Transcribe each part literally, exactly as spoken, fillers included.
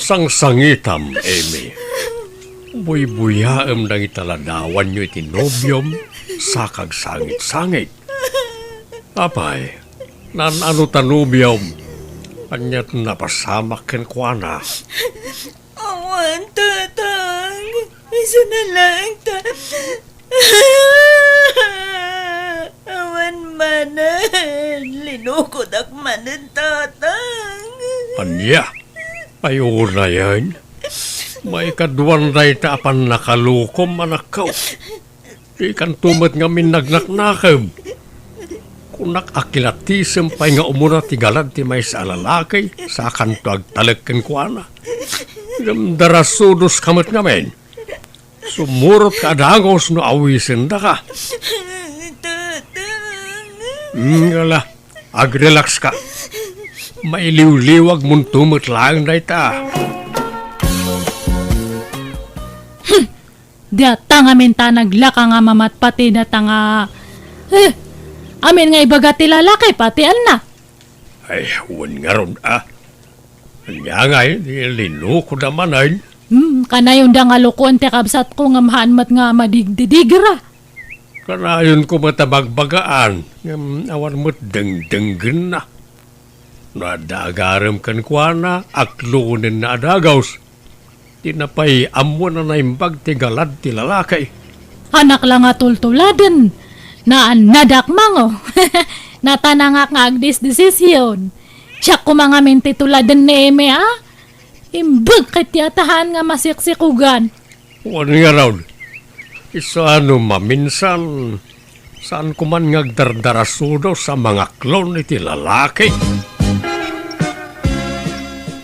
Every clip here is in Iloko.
Sangsangitam, Amy. Buybuyaem dagiti ladawanyo iti nobiom, sa kagsangit-sangit. Apay, naan-ano ta nobiom? Ania ti napasamak kenkuana? Awan, Tatang. Isu na laeng ta. Awan manen. Linukodak manen, Tatang. Ania? Ay, unayen. Maikaduan dayta a pannakalukom, anakko. Dikanto met ngamin nagnaknakeb. Kunak a kilatisem pay nga umuna ti galad ti maysa a lalaki, sakanto agtalek kenkuana. Ngem darasudoska met ngamin. Sumurotka a dagus no awisendaka. Tatang. Mm, ala, agrelaxka. Mailiwliwagmonto met laeng dayta. Diata ngamin ta naglaka nga mamatpati data nga, eh, amin nga ibaga ti lalaki, pati anna. Ay, wen ngarud, a. Ania ngay, di linukoda manen? Hmm, kanayonda nga lukoen ti kabsatko ngem haan met nga madigdidigra. Kanayonko met a bagbagaan, ngem awan met dengdenggenna. No adda agarem kenkuana, aklonenna a dagus. Dina pay ammoen a naimbag ti galad ti lalaki. Anak la nga tultuladen. Naannadak mango. Natanangak nga agdisdesision. Siak koma ngamin ti tuladen ni Eme, a? Imbag ket ti atahan nga masiksikogan. Wen ngarud, isu a no maminsan, saan koman nga agdardarasudos a mangaklon iti lalaki.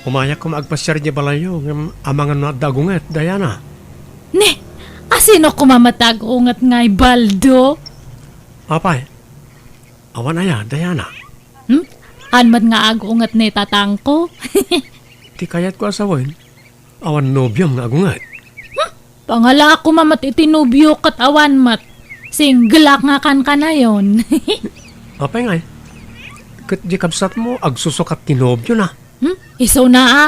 Umayak koma agpasiar idiay balayyo, ngem amangan no adda agunget, Diana. Ne, asino koma met ti agunget ngay, Baldo? Apay, awan aya, Diana? Hmm? Haan met nga agunget ni tatangko? Ti kayatko a sawen, awan nobiom nga agunget. Hmm? Pangalaak koma met iti nobio ket awan met. Singleak nga kankanayon. Apay ngay? Ket di kabsatmo, agsusukat ti nobiona. Hmm? Isuna a,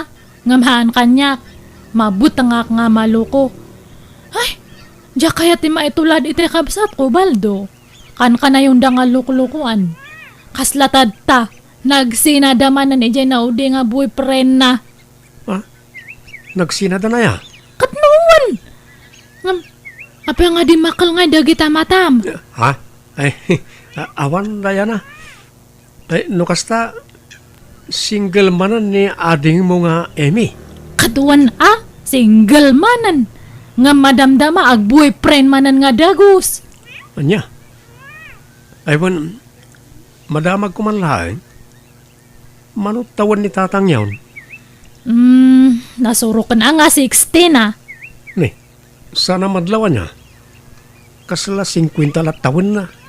ngem haan kaniak. Mabutengak nga maluko. Ay, diak kayat ti maitulad iti kabsatko, Baldo. Kankanayonda nga luklukoan. Kasla tatta, nagsinada manen idiay naudi nga boyfriendna. Ha? Nagsinada na ya? Ket no wen! Ngem, apay nga dimmakkel ngay dagita matam? Ha? Ay, a-, awan, Diana. Ay, no kasta, single manen ni adingmo nga Emi? Ket wen a, single manen. Ngem madamdama, agboyfriend manen nga dagus. Ania? Ay, wen, madamagko man laeng. Mano tawen ni tatangyon? Hmm, nasuroken a nga sixteen a. Ni, saan a madlaw ania? Kasla singkuenta la tawenna.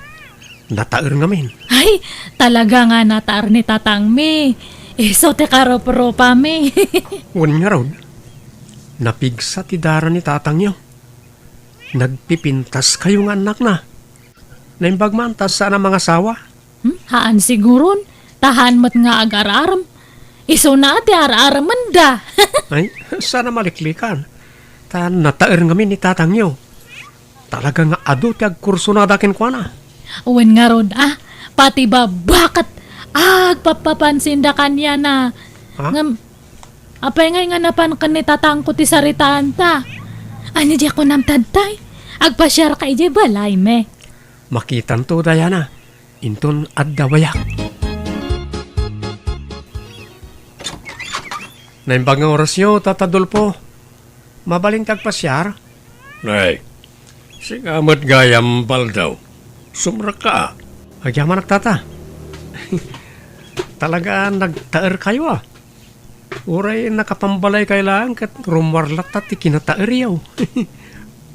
Nataer ngamin. Ay, talaga nga nataer ni tatangmi. Isu ti karuprupami. Wen ngarud, napigsa ti dara ni tatangyo. Nagpipintaskayo nga annakna. Naimbag man ta saan a mangasawa. Hmm? Haan siguron, ta haan met nga agar-arem. Isuna ti ar-aremenda. Ay, saan a maliklikan. Ta nataer ngamin ni tatangyo. Talaga nga adu ti agkursunada kenkuana. Wen ngarud, a, pati babba ket agpappapansinda kaniana. Ha? Ngem, apay ngay nga napan ken ni tatangko ti saritaanta? Ania diak kunam tattay? Agpasiarka idiay balaymi. Makitanto, Diana. Inton adda bayak. Naimbag nga orasyo, Tata Dolfo. Mabalinka agpasiar? Nay, sika met gayam, Baldo. Sumrekka. Agyamanak, Tata. Talaga nagtaerkayo, a. Uray nakapambalaykay laeng ket rummuar latta ti kinataeryo.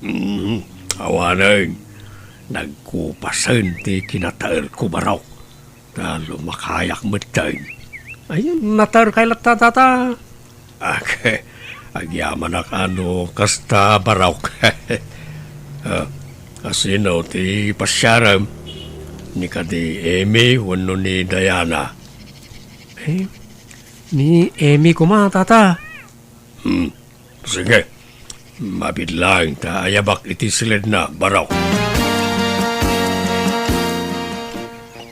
Mm, awanen, nagkupasen ti kinataerko, Barok. Ta lumakayak metten. Ay, nataerkay latta, Tata. Ag-, agyamanak a no kasta, Barok. Ah, asino ti pasiarem? Ni kadi Emi wenno ni Diana? Eh, ni Emi koma, Tata. Hmm. Sige. Mabiit laeng ta ayabak iti siledna, barok.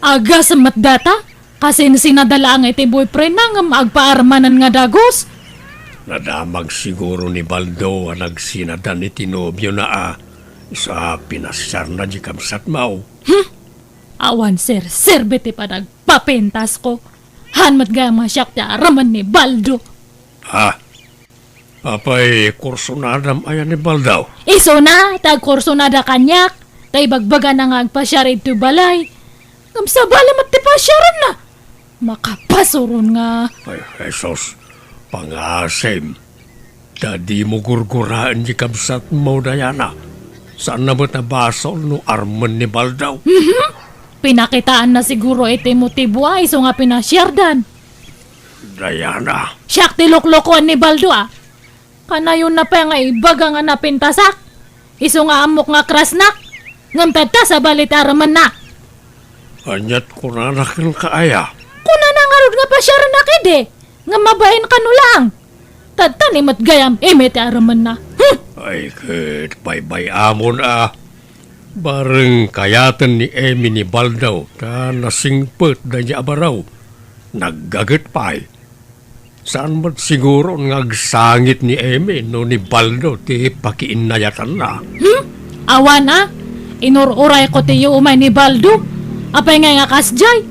Agasem met dayta? Kasinsinada laeng iti boyfriendna ngem agpaarmanen nga dagus? Nadamag siguro ni Baldo a nagsinadan iti nobiona a, isu a pinasiarna di kabsatmo. Hmm? Awan serserbi ti panagpapintasko. Haan met gayam nga siak ti aramid ni Baldo. Ha? Apay, kursunadam aya ni Baldo? Isuna, ta agkursunada kaniak, ta ibagbagana nga agpasiar iti balay. Ngem sabali met ti pasiarenna. Makapasuron nga. Ay, Jesus, pangasim. Ta dimo gurguraen ti kabsatmo, Diana. Saanna met a basol no armen ni Baldo. Mhm. Pinakitaanna siguro iti motibo a isu nga pinasiardan. Diana. Siak ti luklukoen ni Baldo, a. Kanayonna pay nga ibaga nga napintasak. Isu nga ammok nga crushnak. Ngem tatta, sabali ti aramidna. Aniat kunana kenka aya? Kunana ngarud nga pasiarennak idi. Ngem mabain kano laeng. Tatta ni met gayam, Emi ti aramidna. Hmm! Ay, ket baybay-amon a. Bareng kayaten ni Emi ni Baldo, ta nasingpet daydi a baro. Naggaget pay. Saan met siguro nga agsangit ni Emi no ni Baldo ti pakiinnayatanna. Hmm? Awan a? Inur-urayko ti umay ni Baldo. Apay ngay nga kasdiay?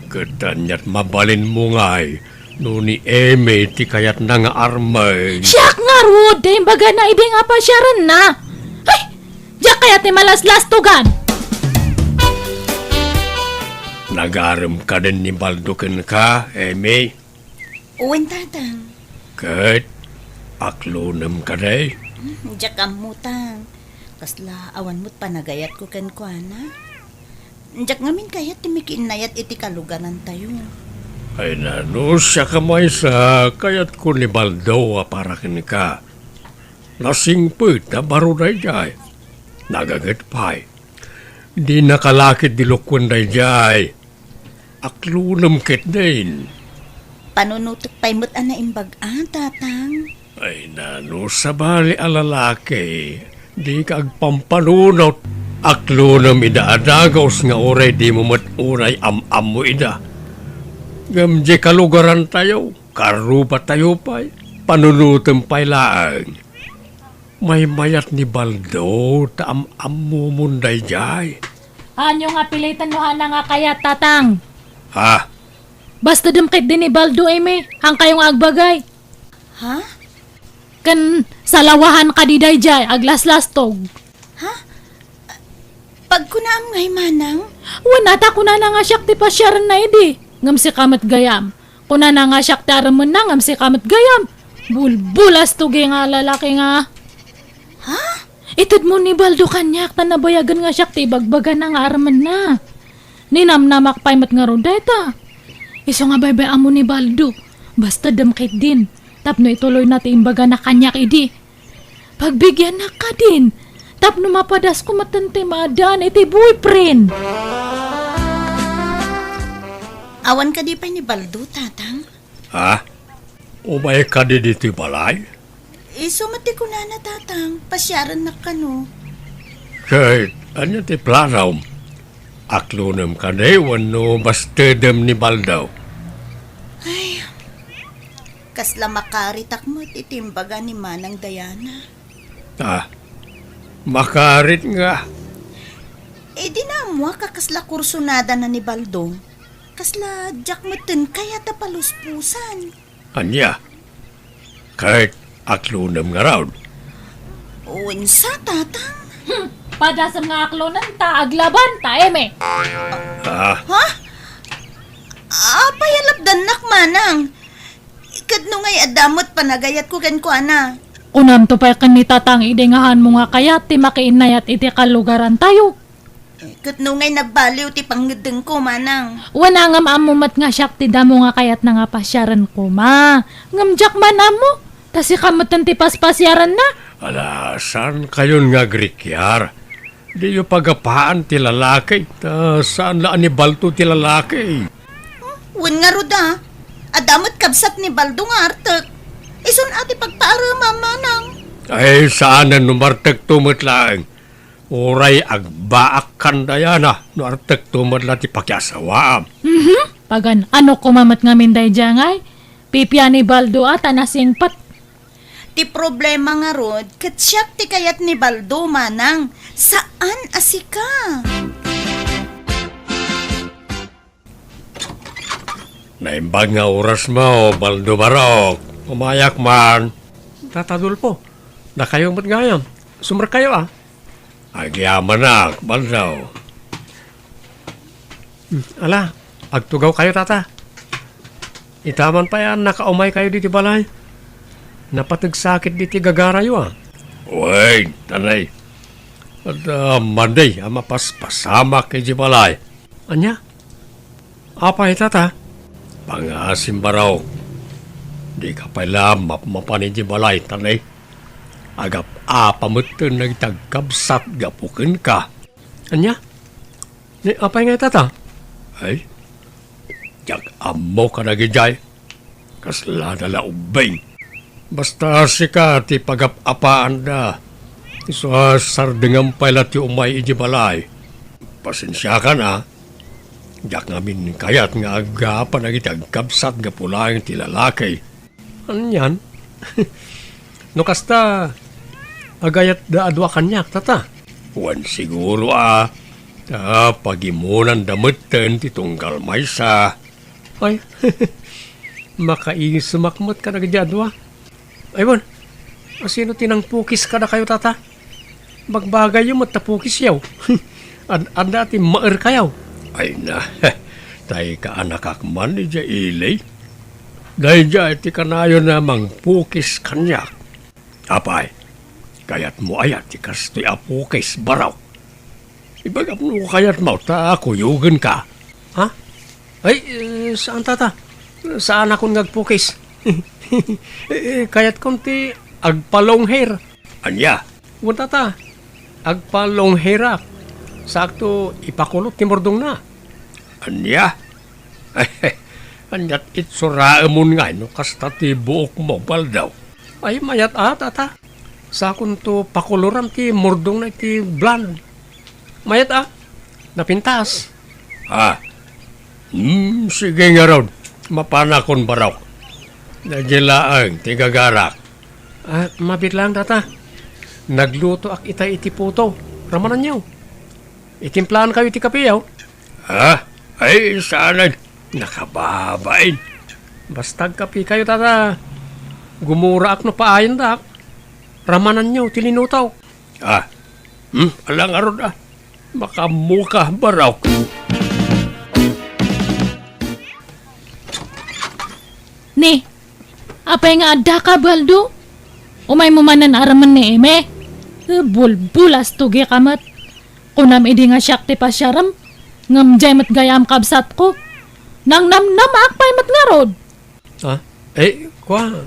Ket aniat mabalinmo ngay no ni Emi ti kayatna nga armen? Siak ngarud ti imbagana idi nga pasiarenna. Ay! Diak kayat ti malaslastogan. Nagarem kadin ni Baldo kenka, Emi? Wen, Tatang. Ket aklonem kadi? Hmm, diak ammo, Tang. Kasla awan met panagayatko kenkuana. Diak ngamin kayat ti makiinnayat iti kalugarantayo. Ay, nano, siak a maysa, kayatko ni Baldo a para kenka. Nasingpet a baro daydiay. Nagaget pay. Dinaka la ketdi lukuen daydiay. Aklonem ketdin. Panunotek pay met a naimbag-a, Tatang. Ay, nano, sabali a lalaki, dika agpampanunot. Aklonem ida a dagus nga uray dimo met unay am-ammo ida. Ngem di kalugarantayo, karrubatayo pay, panunotem pay laeng. Maymayat ni Baldo ta am-ammomon daydiay. Haanyo nga piliten no haanna nga kayat, Tatang. Ha? Bastadem ketdi ni Baldo, Emi. Haankayo nga agbagay. Ha? Ken salawahan kadi daydiay, aglaslastog. Ha? Pagkunaam ngay, Manang? Wen, ta kunana nga siak ti pasiarenna idi. Ngem sika met gayam. Kunana nga siak ti aramidna, ngem sika met gayam. Bulbulastogi nga lalaki nga. Ha? Itedmo ni Baldo kaniak ta nabayagen nga siak ti ibagbagana nga aramidna. Ninamnamak pay met ngarud dayta. Isu nga baybay-ammo ni Baldo. Bastadem ketdin. Tapno ituloyna ti imbagana kaniak idi. Pagbigiannak kadin, tapno mapadasko metten ti maaddaan iti boyfriend. Awan kadi pay ni Baldo, Tatang? Ha? Umay kadi ditoy balay? Isu met ti kunana, Tatang, pasiarennak kano. Ket ania ti planom? Aklonem kadi wenno bastedem ni Baldo? Ay, kasla makaritak met iti imbaga ni Manang Diana. Ah, makarit nga. Eh, di na ammoak a kasla kursunadana ni Baldo. Kasla diak metten kayat a paluspusan. Ania? Ket aklonem ngarud? Wen sa, Tatang. Hmm, padasem nga aklonen ta aglaban ta, Emi. Ah. Ha? Apay a lapdannak, Manang? Ket no ngay adda met panagayatko kenkuana. Kunamto pay ken ni Tatang idi nga haanmo nga kayat ti makiinnayat iti kalugarantayo. Ket no ngay nagbaliw ti pangngeddengko, Manang? Wen, ngem ammo met nga siak ti damo nga kayatna nga pasiaren koma. Ngem diak man ammo, ta sika metten ti paspasiarenna. Ala, saankayon nga agrikiar? Diyo pagapaan ti lalaki, ta saan la a ni Baldo ti lalaki. Wen ngarud a, adda met kabsat ni Baldo nga artek. Isun a ti pagpaaremam, manang. Ay, saanen no martekto met laeng. Uray agbaakkan dayana no artekto met la ti pakiasawaam. Mhm. Pagan-ano koma met ngamin daydiay ngay? Pipia ni Baldo a ta nasingpet. Ti problema ngarud, ket siak ti kayat ni Baldo, manang. Saan a sika. Naimbag nga orasmo, Baldo Barok. Umayak man. Tata Adolfo, dakayo met gayam. Sumrekkayo, a. Agyamanak, Baldo. Hmm, ala, agtugawkayo, Tata. Ita man pay a nakaumaykayo ditoy balay. Napategsakit ditoy gagarayo, a. Wen, tanay. Adda madi a mapaspasamak idiay balay. Ania? Apay, Tata? Pangasim, Barok. Dika pay la mapmapan idiay balay, tanay. Agap-apa metten dagiti agkabsat gapu kenka. Ania? Ni apay ngay, Tata? Ay, diak ammo kadagidiay. Kasla da la ubbing. Basta sika ti pagap-apaanda. Isu a sardengam pay la ti umay idiay balay. Pasensiakan, a. Diak ngamin kayat nga agapa dagiti agkabsat gapu laeng ti lalaki. Anian? No kasta, agayatda a dua kaniak, Tata. Wen siguro, a. Ta pagimonanda metten ti tunggal maysa. Ay, makaisumak met kadagidi a dua. Ay, wen, asino ti nangpukis kadakayo, Tata? Bagbagayyo met ta pukisyo. Ad-, adda ti maerkayo. Ay na, tay kaanakak man idiay ili. Daydiay ti kanayon a mangpukis kaniak. Apay, kayatmo aya ti kastoy a pukis, Barok? Ibagam no kayatmo ta kuyogenka. Ha? Ay, eh, saan, Tata? Saanakon nga agpukis. Eh, eh, kayatkon ti agpa-long hair. Ania? Wen, Tata, agpa-long hairak. Saakto ipakulot ti murdongna. Ania? Aniat itsuraemon ngay no kasta ti buokmo, Baldo? Ay, mayat a, Tata. Sakonto pakoloram ti murdongna iti blonde. Mayat a, napintas. Ah, hmm, sige ngarud. Mapanakon, Barok. Daydiay laeng ti gagarak. Ah, mabiit laeng, Tata. Naglutoak itay iti puto. Ramananyo. Itimplaankayo iti kapeyo. Ah, ay, saanen. Nakababain. Basta agkapekayo, Tata. Gumuraak no paayandak. Ramananyo ti linutok. Ah, hmm, ala ngarud, a. Makaammoka, Barok. Ni, apay nga addaka, Baldo? Umaymo manen a remen ni Eme? Bulbulas to gayam met. Kunam idi nga siak ti pasiarem, ngem diay met gayam kabsatko. Nangnamnamaak pay met ngarud. Ah, eh, kua,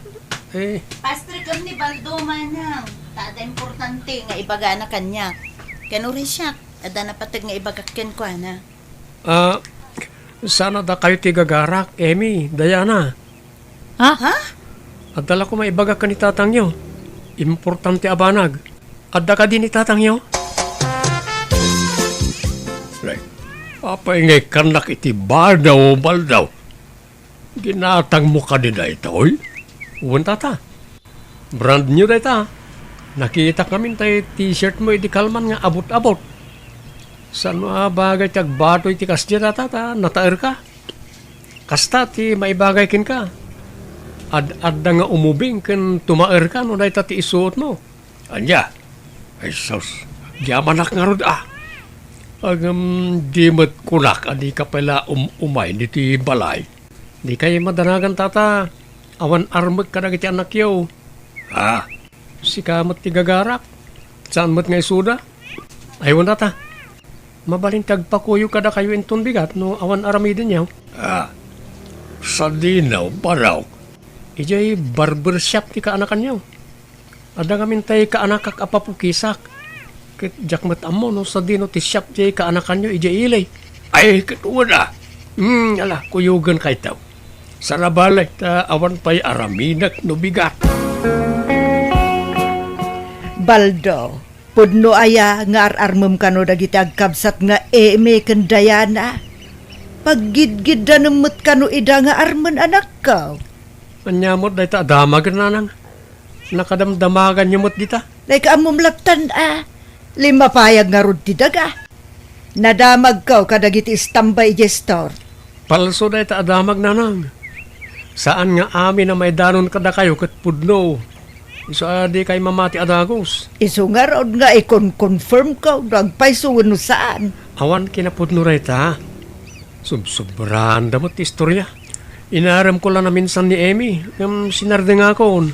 eh. Pastrekam ni Baldo, manang. Ta adda importante nga ibagana kaniak. Ken uray siak, adda napateg nga ibagak kenkuana. Ah, saan a dakayo ti gagarak, Emi, Diana? Ha? Ha? Adda la koma ibagak ken ni tatangyo. Importante a banag. Adda kadi ni tatangyo? Nay, apay nga ikkannak iti badaw, Baldo? Ginatangmo kadi daytoy? Wen, Tata. Brand new dayta. Nakitak ngamin tay t-shirt mo idi kalman nga abot-abot. Saan a bagay ti agbato iti kasdiay, Tata, ta nataerka? Kasta ti maibagay kenka. Ad-adda nga umubing ken tumaerka no dayta ti isuotmo. Ania? Ay sus, agyamanak ngarud a. Ngem di met kunak a dika pay la um-umay ditoy balay. Dikay madanagan, Tata. Awan armek kadagiti annakyo. Ha? Sika met ti gagarak. Saan met nga isuda? Ay, wen, Tata. Mabalin ti agpakuyo kadakayo inton bigat no awan aramidenyo. Ah, sadino, Barok? Idiay barber shop ti kaanakanyo. Adda ngamin tay kaanakak a papukisak. Ket diak met ammo no sadino ti shop ti kaanakanyo idiay ili. Ay, ket wen a. Hmm, ala, kuyogen kayto. Sarabali ta awan pay araminek no bigat. Baldo, pudno aya nga ar-armem kano dagiti agkabsat nga Eme ken Diana? Paggidgiddanem met kano ida nga armen, anakko. Ania met dayta a damagen, nanang? Nakadamdamaganyo met dita? Dayta ammom lattan a. Limmapayag ngarud ti daga. Nadamagko kadagiti istambay idiay store. Palso dayta a damag, nanang. Saan nga amin a maidanon kadakayo ket pudno. Isu a dikay mamati a dagus. Isu ngarud nga ikon-confirmko no agpayso wenno saan. Awan kinapudno dayta. Subsobraanda met ti istoria. Inaremko la naminsan ni Eme, ngem sinardengakon.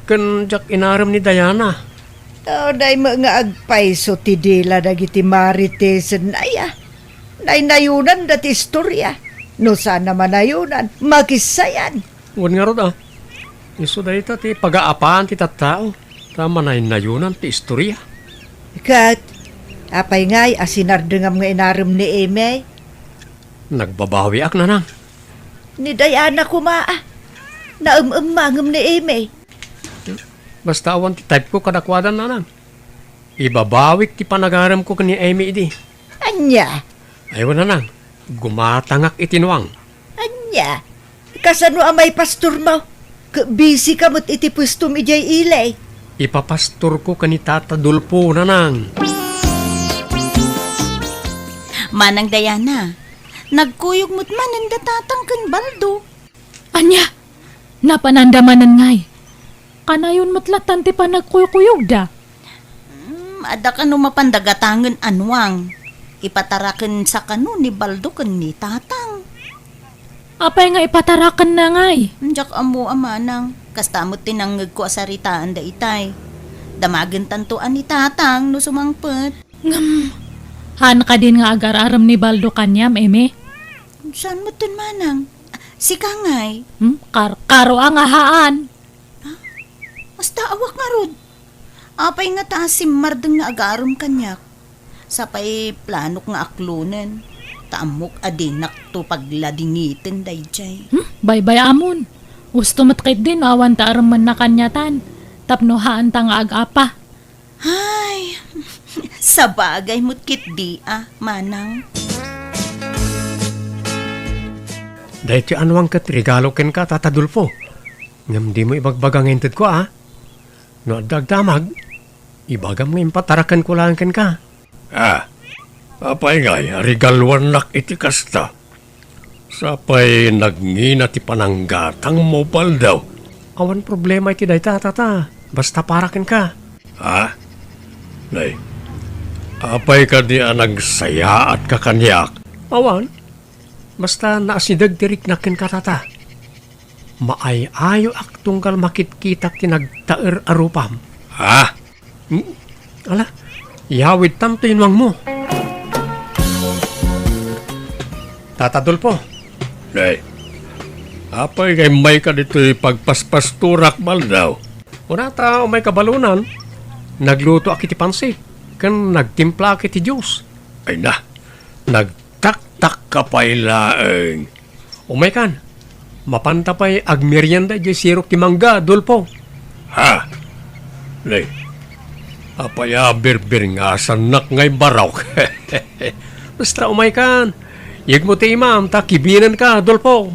Ken diak inarem ni Diana. Uray met nga agpayso ti dila dagiti Maritesen aya. Naynayonanda ti istoria. No saan a manayonan, makissayan. Wen ngarud a, isu dayta ti pagaapaan ti tattao, ta manaynayonan ti istoria. Ket, apay ngay a sinardengam nga inarem ni Eme? Nagbabawiak, nanang. Ni Diana koma a. Naem-emmangem ni Eme. Basta awan ti type ko kadakuada, nanang. Ibabawik ti panagaremko ken ni Eme idi. Ania? Ay, wen, nanang, gumatangak iti nuang. Ania? Kasano a maipastormo? Ket busy ka met iti puestom idiay ili. Ipapastorko ken ni Tata Dolfo, nanang. Manang Diana, nagkuyog met manen da Tatang ken Baldo. Ania? Napananda manen ngay? Kanayon met lattan ti panagkuykuyogda. Hmm, adda kano mapanda gatangen a nuang. Ipatarakensa kano ni Baldo ken ni Tatang. Apay nga ipatarakenna ngay? Diak ammo a manang. Kasta met ti nangngegko a saritaanda itay. Damagentanto a ni Tatang no sumangpet. Ngem, haan kadin nga agar-arem ni Baldo kaniam, Eme? Saan metten, manang? Sika ngay? Hmm? Kar-, karo a nga haan. Ha? Kasta awak ngarud. Apay ngata a simmardeng nga agarem kaniak? Sapay planok nga aklonen, ta ammok a dinakto pagladingiten daydiay. Hmm? Baybay-amon. Usto met ketdi no awan ta aremenna kaniatan, tapno haanta nga ag-apa. Ay, sabagay met ketdi a, manang. Daytoy a nuang ket regalo kenka, Tata Dolfo. Ngem dimo ibagbaga nga intedko, a? No adda agdamag, ibagam nga impatarakenko laeng kenka. A, apay ngay a regaluannak iti kasta? Sapay nagngina ti pananggatangmo, Baldo. Awan problema iti dayta, Tata. Basta para kenka. Ha? Nay, apay kadi a nagsayaatka kaniak? Awan. Basta naasideg ti riknak kenka, Tata. Maay-ayoak tunggal makitkitak ti nagtaer a rupam. Ha? Hmm? Ala, iyawidtanto inuangmo. Tata Dolfo. Nay, apay nga immayka ditoy pagpaspastorak, Baldo? Kunata, umayka balonan, naglutoak iti pansit, ken nagtimplaak iti juice. Ay na, nagtaktakka pay laeng. Umaykan, mapanta pay agmerienda idiay sirok ti mangga, Dolfo. Ha? Nay, apay a birbirngasannak nga ibarok? Basta umaykan, yegmo ti imam ta kibinenka, Dolfo.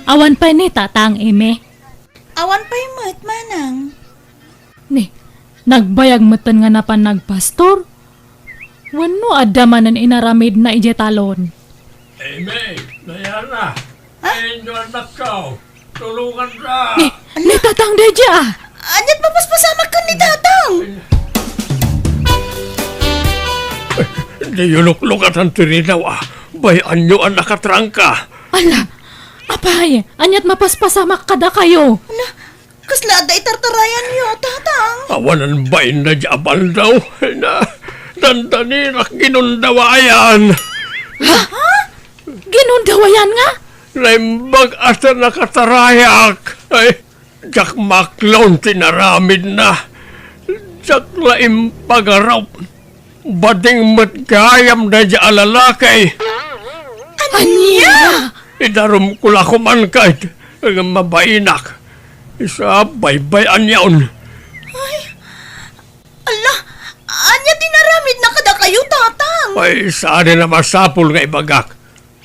Awan pay ni Tatang Eme. Awan pay met, manang. Ni, nagbayag metten nga napan nagpastor? Wenno adda manen inaramidna idiay talon? Eme, Diana, ay, inyo annakko. Tulonganta. Ni, ni Tatang daydiay, a. Aniat mapaspasamak ken ni Tatang? Diyo luklukatan ti rinaw, a. Bay-anyo a nakatrangka. Ala, apay, aniat mapaspasamak kadakayo? Ala, kasla adda itartarayanyo, Tatang? Awanan bain na di a Baldo. Na, dandanirak ginundawayan. Ha? Ginundawayan nga? Naimbag a ta nakatarayak. Ay, diak maklon ti naramidna. Diak la impagarup. Bading met gayam daydiay a lalaki. Ania? Ania? Idarumko la koman ket nga mabainak. Isu a baybay-anyon. Ay, ala, ania ti naramidna kadakayo, Tatang? Ay, saanen a masapul nga ibagak.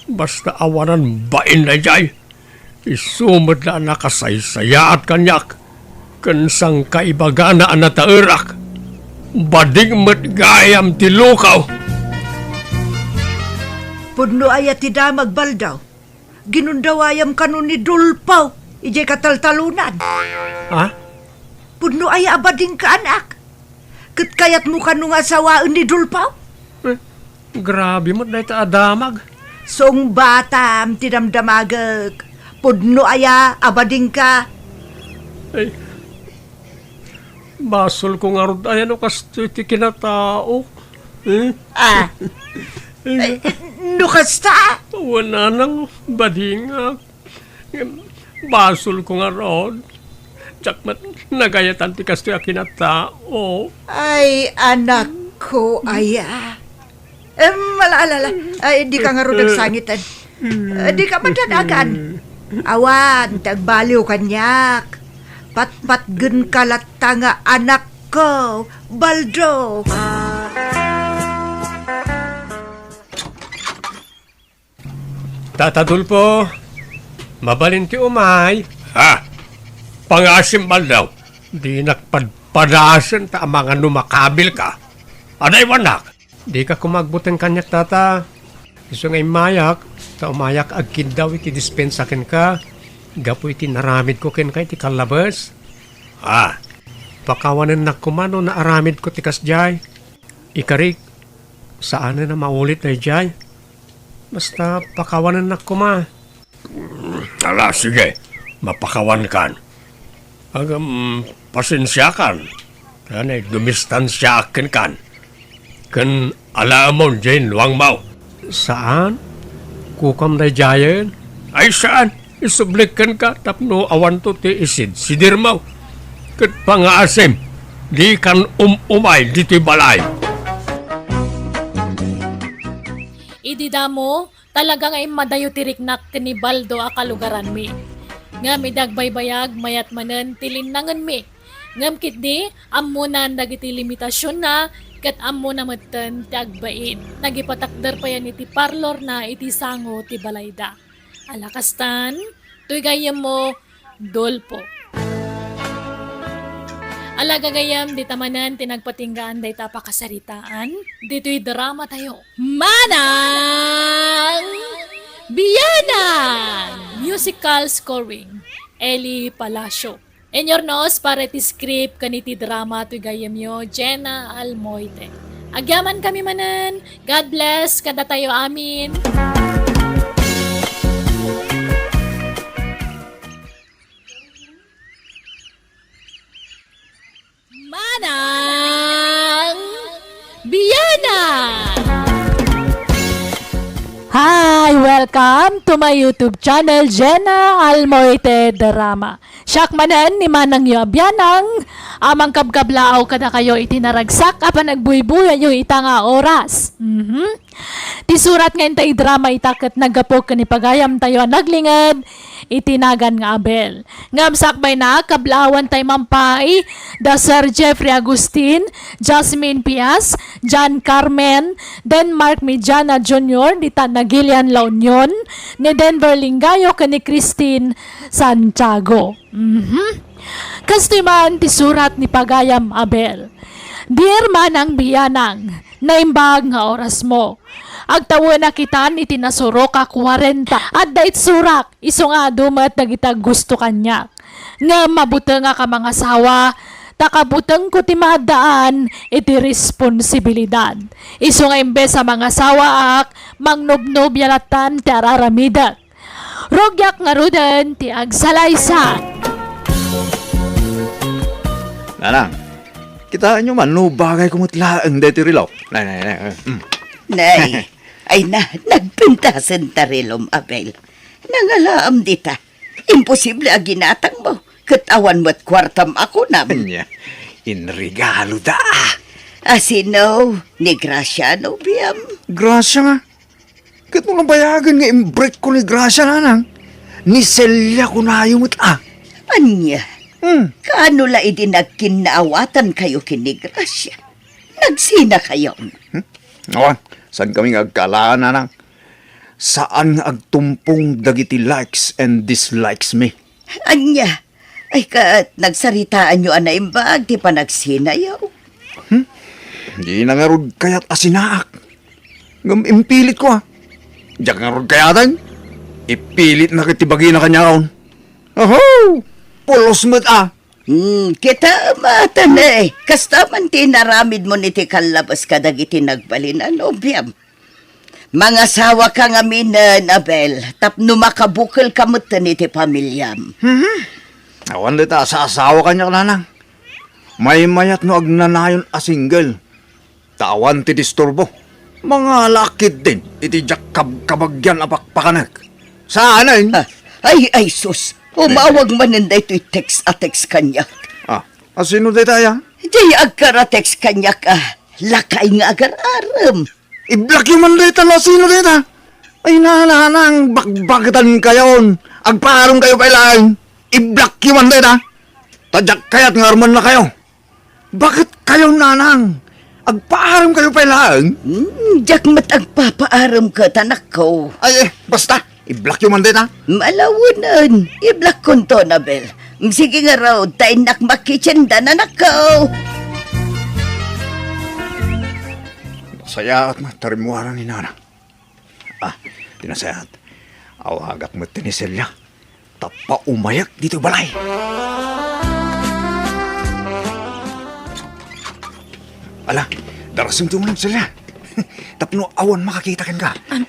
Basta awanan bain daydiay. Isu met la a nakasaysayaat kaniak, ken sangkaibagana a nataerak. Bading met gayam ti lukaw. Pudno aya ti damag, Baldo? Ginundawayam kano ni Dolpo idiay kataltalonan. Ha? Pudno aya a badingka, anak? Ket kayatmo kano nga asawaen ni Dolpo? Eh, grabe met dayta a damag. Sungbatam ti damdamagek. Pudno aya a badingka? Ay, basolko ngarud aya no kastoy ti kinatao. Eh? Ah. Eh, no kasta? Wen, nanang, badingak. Basolko ngarud. Diak met nagayatan ti kastoy a kinatao. Ay, anakko aya. Em, ala, ala, ala. Ay, dika ngarud agsangiten. Eh, dika madadagan. Awan ti agbaliw kaniak. Patpatgenka latta nga anakko, Baldo. Tata Dolpo, mabalin ti umay. Ha? Pangaasim, Baldo. Dinak padpadasen ta amangan no makabilka. Adaywanak. Dika koma agbuteng kaniak, Tata. Isu nga immayak, ta umayak agkiddaw iti dispensa kenka, gapu iti naramidko kenka iti kallabes. Ah. Pakawanennak koma no naaramidko ti kasdiay. Ikarik, saanen a maulit daydiay. Basta pakawanennak koma. Ala, sige, mapakawankan. Agam, pasensiakan. Anay, dumistansiaak kenkan. Ken alaamon diay luangmo. Saan? Kukam daydiayen? Ay, saan? Isublik kenka tapno awanto ti isidsidirmo. Ket pangaasim, dikan um-umay ditoy balay. Idi damo, talaga nga immadayo ti riknak ken ni Baldo a kalugaranmi. Ngem idi agbaybayag, mayat manen ti linnangenmi. Ngem ketdi, ammonan dagiti limitasionna ket ammona metten ti agbain. Nagipatakder payen iti parlorna iti sango ti balayda. Ala kastan, toy gayyemmo, Dolpo. Ala gagayyem, dita manen ti nagpatinggaan dayta a pakasaritaan ditoy dramatayo. Manang Bianang! Musical scoring, Eli Palacio. Inyurnos para iti script ken iti drama toy gayyemyo, Jenna Almoite. Agyamankami manen. God bless kadatayo amin. Manang Bianang! Hi! Welcome to my YouTube channel, Jenna Almoite Drama. Siak manen ni manangyo a bianang a mangkabkablaaw kadakayo iti naragsak a panagbuybuyayo ita nga oras. Mhm. Ti surat nga inta idrama ita ket naggapu ken ni pagayamtayo a naglinged iti nagan nga Abel. Ngem sakbayna, kablaawantay man pay da Sir Jeffrey Agustin, Jasmine Pias, John Carmen, Denmark Mediana Junior, dita Nagilian, La Union, ni Denver Lingayo ken ni Christine Santiago. Mhm. Kastoy man ti surat ni pagayam Abel. Dear Manang Bianang, naimbag nga orasmo. Agtawenak itan iti nasurok a kuarenta. Adda itsurak, isu nga adu met dagiti aggusto kaniak. Ngem mabutengak a mangasawa, ta kabutengko ti maaddaan iti responsibilidad. Isu nga imbes a mangasawaak, mangnubnubia lattan ti ar-aramidek. Rugiak ngaruden ti agsalaysay. Nanang, kitaenyo man no bagayko met laeng daytoy relo. Nay, nay, nay, eh, mm. Nay, ay na, nagpintasen ta relom, Abel. Nangalaam dita. Imposible a ginatangmo, ket awan met kuartam a kunam. Ania, inregalo da. A sino? Ni Gracia, nobiam? Gracia nga. Ket no nabayagen nga imbrekko ni Gracia, nanang, ni Celia kunayo met a. Ania? Hmm. Kaano la idi nagkinnaawatan kayo ken ni Gracia? Nagsina kayo? Hmm? Awan, saan kami nga agkalaan, nanang? Saan nga agtumpong dagiti likes and dislikes mi? Ania? Ay, ket nagsaritaanyo a naimbag ti panagsinayo? Hmm? Dina ngarud kayat a sinaak. Ngem impilitko, a. Diak ngarud kayaten. Ipilitna ket ti bagina kaniakon. Oho! Pulos met, a. Hmm, kita matan, eh. Kasta man ti inaramidmo iti kallabas kadagiti nagbalin a nobiam. Mangasawaka ngaminen, Abel, tapno makabukelka metten iti pamiliam. Mhm. Awan dayta a saasawa kaniak, nanang. Maymayat no agnanayon a single. Ta awan ti disturbo. Mangalaak ketdin iti diak kabkabagian a pakpakanek. Saanen? Ah, ay, ay, sus. Umawag manen daytoy text a text kaniak. Ah, asino dayta, a? Jay agkara-text kaniak, a. Lakay nga agar-arem. I-blockyo man dayta no asino dayta. Ay, nanang, bakbaktan kayon. Agpaaram kayo pay laeng. I-blockyo man dayta. Ta diak kayat nga armenna kayo. Bakit kayo, nanang? Agpaaram kayo pay laeng? Hmm, diak met agpapaaram ket, anakko. Ay, eh, basta. I-blockyo man dayta. Malawenen. I-blockkonto, Abel. Sige ngarud, ta innak makitchen da, anakko. Nasayaat met ti rimmuar ni nana. Ah, ti nasayaat. Awagak met ni Celia. Ta paumayak ditoy balay. Ala, darasem ti umuna, Celia. Tapno awan makakita kenka. An-,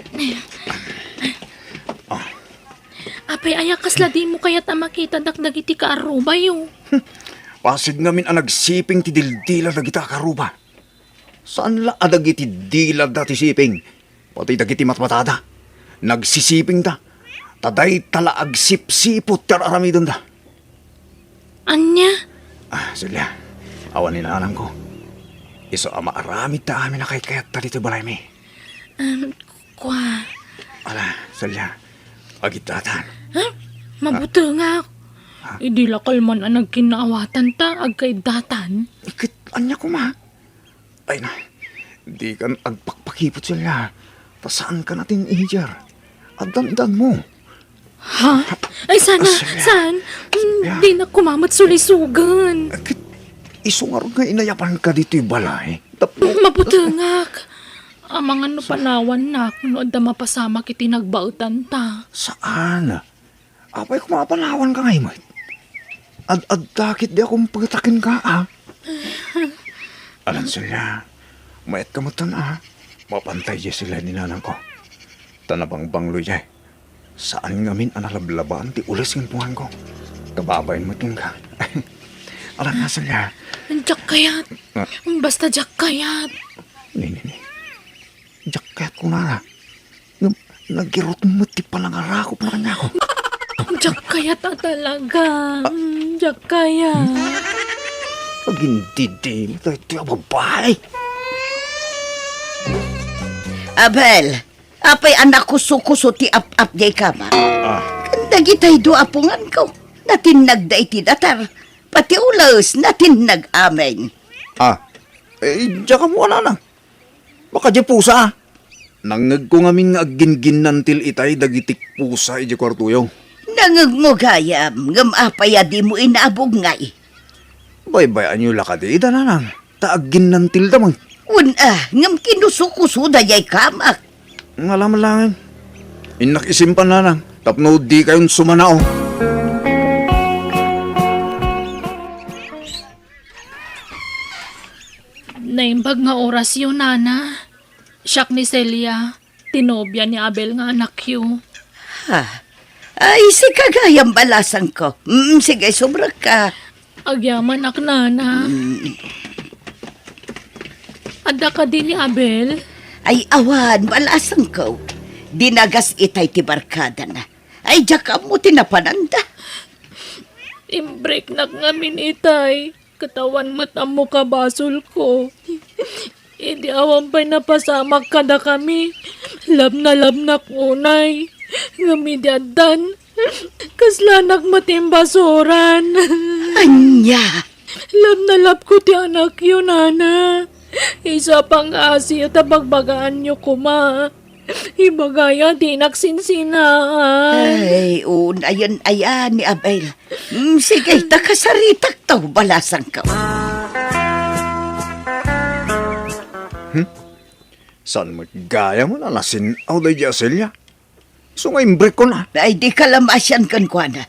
Ah. Apay, aya kasla dimo kayat a makitadak dagiti kaarrubayo? Pasig ngamin a nagsiping ti dildila dagiti kaarruba. Saan la a dagiti dilada ti siping, pati dagiti matmatada, nagsisipingda, ta dayta la agsipsiput ti ar-aramidenda. Ania? Ah, Celia, awan ni nanangko. Isu a maaramid ta amin a kaykayatta ditoy balaymi. Em, kua. Ala, Celia, agiddatan. Ha? Mabutengak. Ah. Idi la kalman a nagkinnaawatan ta, agkaiddatan. Ket ania koma? Ay na, dikan agpakpakiput, Celia. Ta saanka a teenager. Addandanmo. Ha? Ay, sana, Celia. Saan? Mm, Celia. Dinak koma met sulisugen. Ket isu ngarud nga inayabanka ditoy balay. Tapno Mabutengak. Amangan no panawannak no adda mapasamak iti nagbaetan ta. Saan? Apay koma a panawanka ngay met? Ad-adda ketdi a kumpeta kenka, a. Alan, Celia, maetka metten, a. Mapantay diay sila ni nanangko. Ta nabangbanglo diay. Saan ngamin a nalablabaan ti ules ken punganko. Kababain met kenka. Alan, a, Celia. Diak kayat. Ah. Basta diak kayat. Ni, ni, ni. Diak kayat kunana. Ngem nagirut met ti panangarakopna kaniako. Diak kayat a talaga. Ah. Diak kayat. Agindidimit daytoy a babai. Abel, apay a nakusokuso ti ap-ap diay kama? Ah. Dagitay dua a punganko, natinnagda iti datar. Pati ules, natinnag amin. Ah, eh, diak ammo, nanang. Baka diay pusa. Nangngegko ngamin nga aggingginnantil itay dagiti pusa idiay kuartoyo. Nangngegmo gayam, ngem apay a dimo inabug ngay? Baybay-anyo la kadi ida, nanang, ta agginnantilda met. Wen a, ngem kinusokusoda diay kamak. Ngala met laeng. Innak isimpan, nanang, tapno dikayon sumanao. Naimbag nga orasyo, nana. Siak ni Celia, ti nobia ni Abel nga anakyo. Ha? Ay, sika gayam, balasangko. Mm, sige, subrekka. Agyamanak, nana. Mm. Adda kadi ni Abel? Ay, awan, balasangko. Dinagas itay ti barkadana. Ay, diak ammo ti napananda. Imbreknak ngamin itay. Ket awan met ammo kabasolko. Idi awan pay napasamak kadakami, Love na love nak unay. Ngem idi addan, kaslanak met imbasuran. Ania? Love na love ko ti anakyo, nana. Isu a pangngaasim ta bagbagaanyo koma. Ibagaya, dinak sinsinaan. Ay, unayen aya ni Abel. Mm, sige, ta kasaritak ta balasangko. Hmm? Saan met gayam a nasin-aw daydi a Celia? Isu nga imbrekkon a. Ay, di ka la masian kenkuana.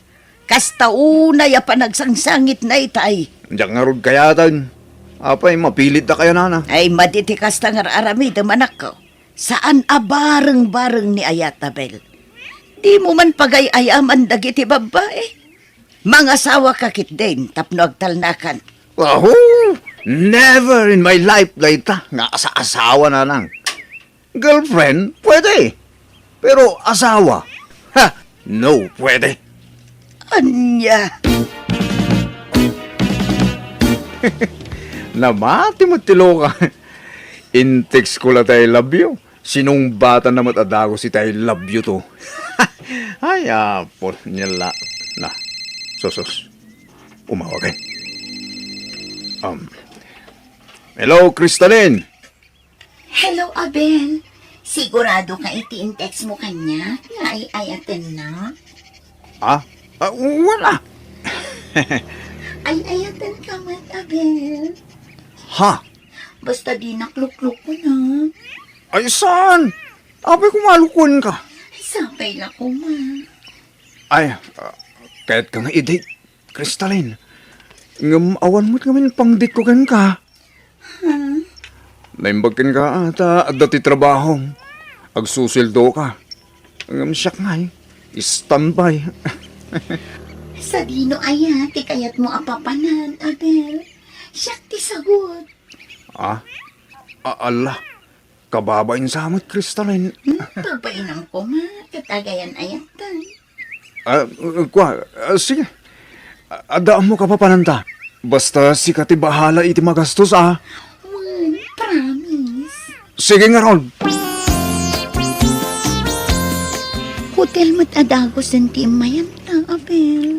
Kasta unay a panagsangsangitna itay. Diak ngarud kayaten. Apay, mapilitda kaya, nana? Ay, madi ti kasta nga ar-aramidem, anakko. Saan a bareng-bareng ni ayat, Abel. Dimo man pagay-ayaman dagiti babbai. Mangasawaka ketdin tapno agtalnakan. Aho! Never in my life dayta nga asa-asawa, nanang. Girlfriend, pwede. Pero asawa, ha, no, pwede. Ania? Namati met ti loka. In-text ko la ti I love you. Sinungbatanna met a dagus iti I love you to. Ay, apo, niya la. Na, sus, sus. Umawag, eh. Um, hello, Crystalline. Hello, Abel. Sigurado ka iti in-text mo kaniak nga ay-ayatennak? Ah? Ah, wala. Ay-ayatenka met, Abel. Ha? Basta dinak luklukonak. Ay, saan? Apay, koma lukuenka. Ay, sapay la koma. Ay, ah, kayatka nga i-date, Crystalline. Ngem awan met ngamin pang-date ko kenka. Hmm? Naimbag kenka, ah, ta adda ti trabahom. Agsusueldoka. Ngem siak ngay, standby. Sadino aya ti kayatmo a papanan, Abel? Siak ti sagut. Ah? A-, ala, kababain sa met, Crystalline. Hmm, pagbainam koma, ket agayan-ayatan. Ah, kua, ah, sige. A-, adda ammoka papananta. Basta sika ti bahala iti magastos, ah. Wen, promise. Sige ngarud. Hotel met a dagusen ti immayanta, Abel.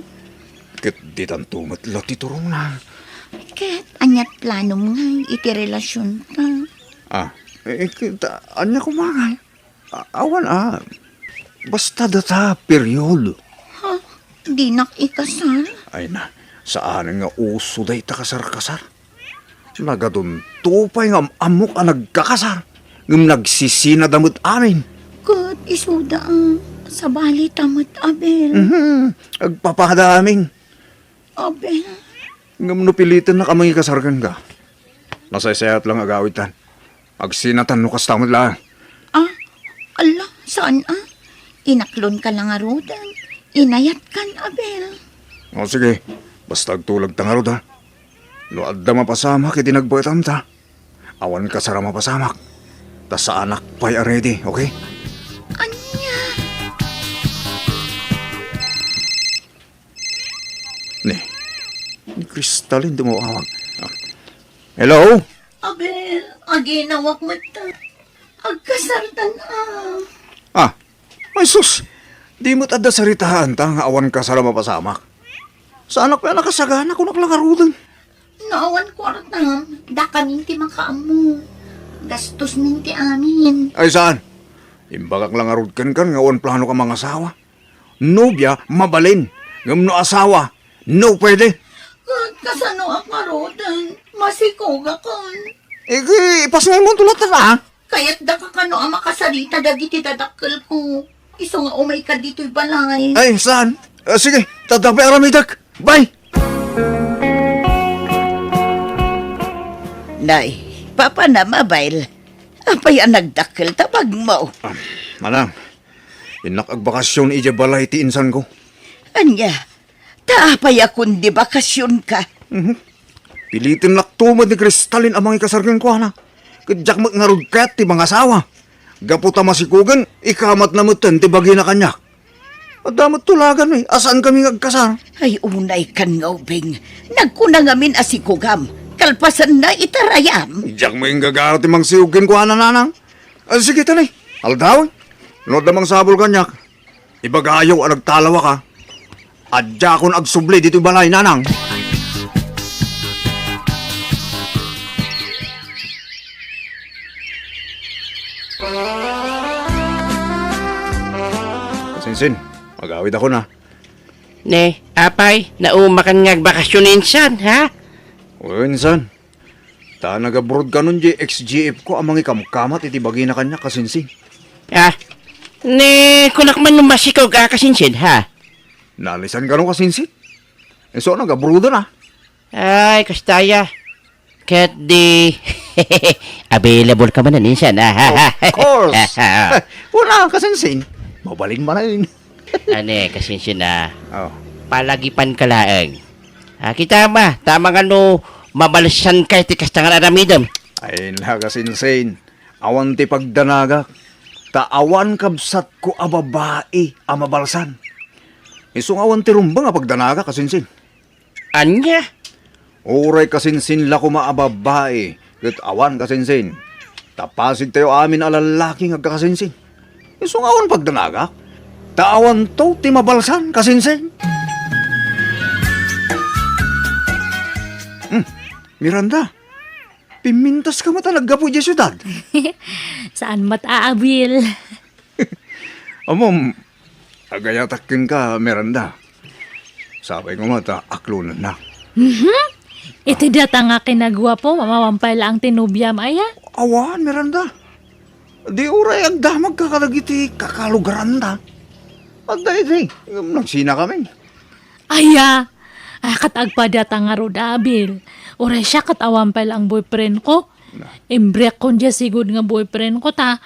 Ket ditanto met la ti turongna. Ket aniat planom ngay iti relasionta? Ah, eh, ket, ah, ania koma ngay? A-, awan a. Basta data, period. Ha? Dinak ikasar? Ay na, saan nga uso dayta kasar-kasar. Nagadunto pay nga am-ammok a nagkakasar, ngem nagsisinada met amin. Ket isuda a, sabali ta met, Abel. Mhm, agpapada amin. Abel. Ngem no pilitennak a mangikasar kenka, nasaysayat lang agawidtan. Agsinatan no kasta met laeng. Ah, ala, saan a? Inaklonka la ngaruden. Inayatkan, Abel. O, sige. Basta agtulag ta ngarud, ha? No adda mapasamak iti nagbaetamta, awan kasar a mapasamak. Ta saanak pay a ready, okay? Ania? Ni, ni Crystalline ti umawag. Ah. Hello? Abel, aginawak met ta. Agkasartan a. Ah, ay sus! Di met adda saritaanta nga awan kasar a mapasamak. Saanak pay a nakasagana, kunak la ngaruden. No awan kuartam, dakamin ti makaammo. Gastosmin ti amin. Ay saan? Imbagak la ngarud kenka nga awan planok a mangasawa. Nobia, mabalin. Ngem no asawa, no pwede. Ka-, kasanoak ngaruden? Masikogakon. Iti, ipasngaymonto latta, ha? Kayatdaka kano a makasarita dagiti dadakkelko. Isu nga umayka ditoy balay. Ay, saan? Ah, sige, tadda pay aramidek. Bye! Nay, papanam, Abel. Apay a nagdakkel ta bagmo? Ah, manang, innak agbakasyon idiay balay ti insanko. Ania? Ta apay a kundi bakasyonka? Mhm. Pilitennakto met ni Crystalline a mangikasar kenkuana. Ket diak met ngarud kayat ti mangasawa. Gapu ta masikogen, ikamatna metten ti bagina kaniak. Adda met tulagan, eh, a saankami nga agkasar. Ay, unaykan nga ubing. Nagkuna ngamin a sikogam. Kalpasanna itarayam. Diak met inggagara ti mangsikog kenkuana, nanang. Ah, sige, tanay. Aldaw, no adda mangsabol kaniak, ibagayo a nagtalawaka. Diakon agsubli ditoy balay, nanang. Sinsin, agawidakon a. Ne, apay, naumakan nga agbakasyon insan, ha? Wen, insan. Ta nag-abroad kanon diay ex-G F ko a mangikamkamat iti bagina kaniak, kasinsin. Ah, ne, kunak man no masikog a, kasinsin, ha? Naalisan kano, kasinsin? Isu a nag-abroaden a. Ay, kasta aya. Ket di, available ka manen insan, ah. Of course. Wala, kasinsin. Mabalin manen. Ania, kasinsin a. Oh. Palagipan ka laeng. Ah, kita ma, tama nga no mabalsan ka iti kasta nga aramidem. Ay, na, kasinsin. Awan ti pagdanagak. Ta awan kabsatko a babai a mabalsan. Isu nga awan ti rumbeng a pagdanagak, kasinsin. Ania? Uray kasinsin la koma a babai, ket awan kasinsin. Ta pasidtayo amin a lallaki nga agkakasinsin. Isu nga awan pagdanagak, ta awanto ti mabalsan, kasinsin. Hmm, Miranda, pimmintas ka met a naggapu idiay siudad? Saan met a abil. Ammom, agayatak kenka, Miranda. Sapay koma ta aklonennak. Mhm. Iti data nga kinaguapo, mawan pay laeng ti nobiam, aya? Awan, Miranda. Di uray agdamagka kadagiti kakalugaranda. Adda idi, nagsinakamin. Aya, a, ket agpadata ngarud, Abil. Uray siak ket awan pay laeng boyfriend ko. Na. Imbriakkon diay sigud nga boyfriend ko ta,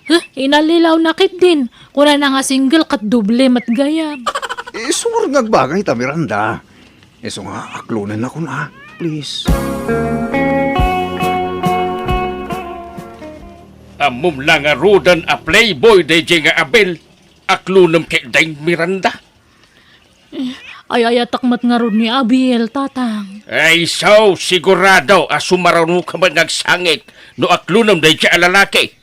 huh, inallilawna ketdin. Kunana nga single ket doble met gayam. Isu ngarud nga agbagayta, Miranda. Isu nga aklonennakon a, please. Ammom la ngaruden a playboy daydiay nga Abil, aklonem ketdin, Miranda. Ay-ayatek met ngarud ni Abil, Tatang. Ay, so, sigurado a sumaranuka met nga agsangit no aklonem daydiay a lalaki.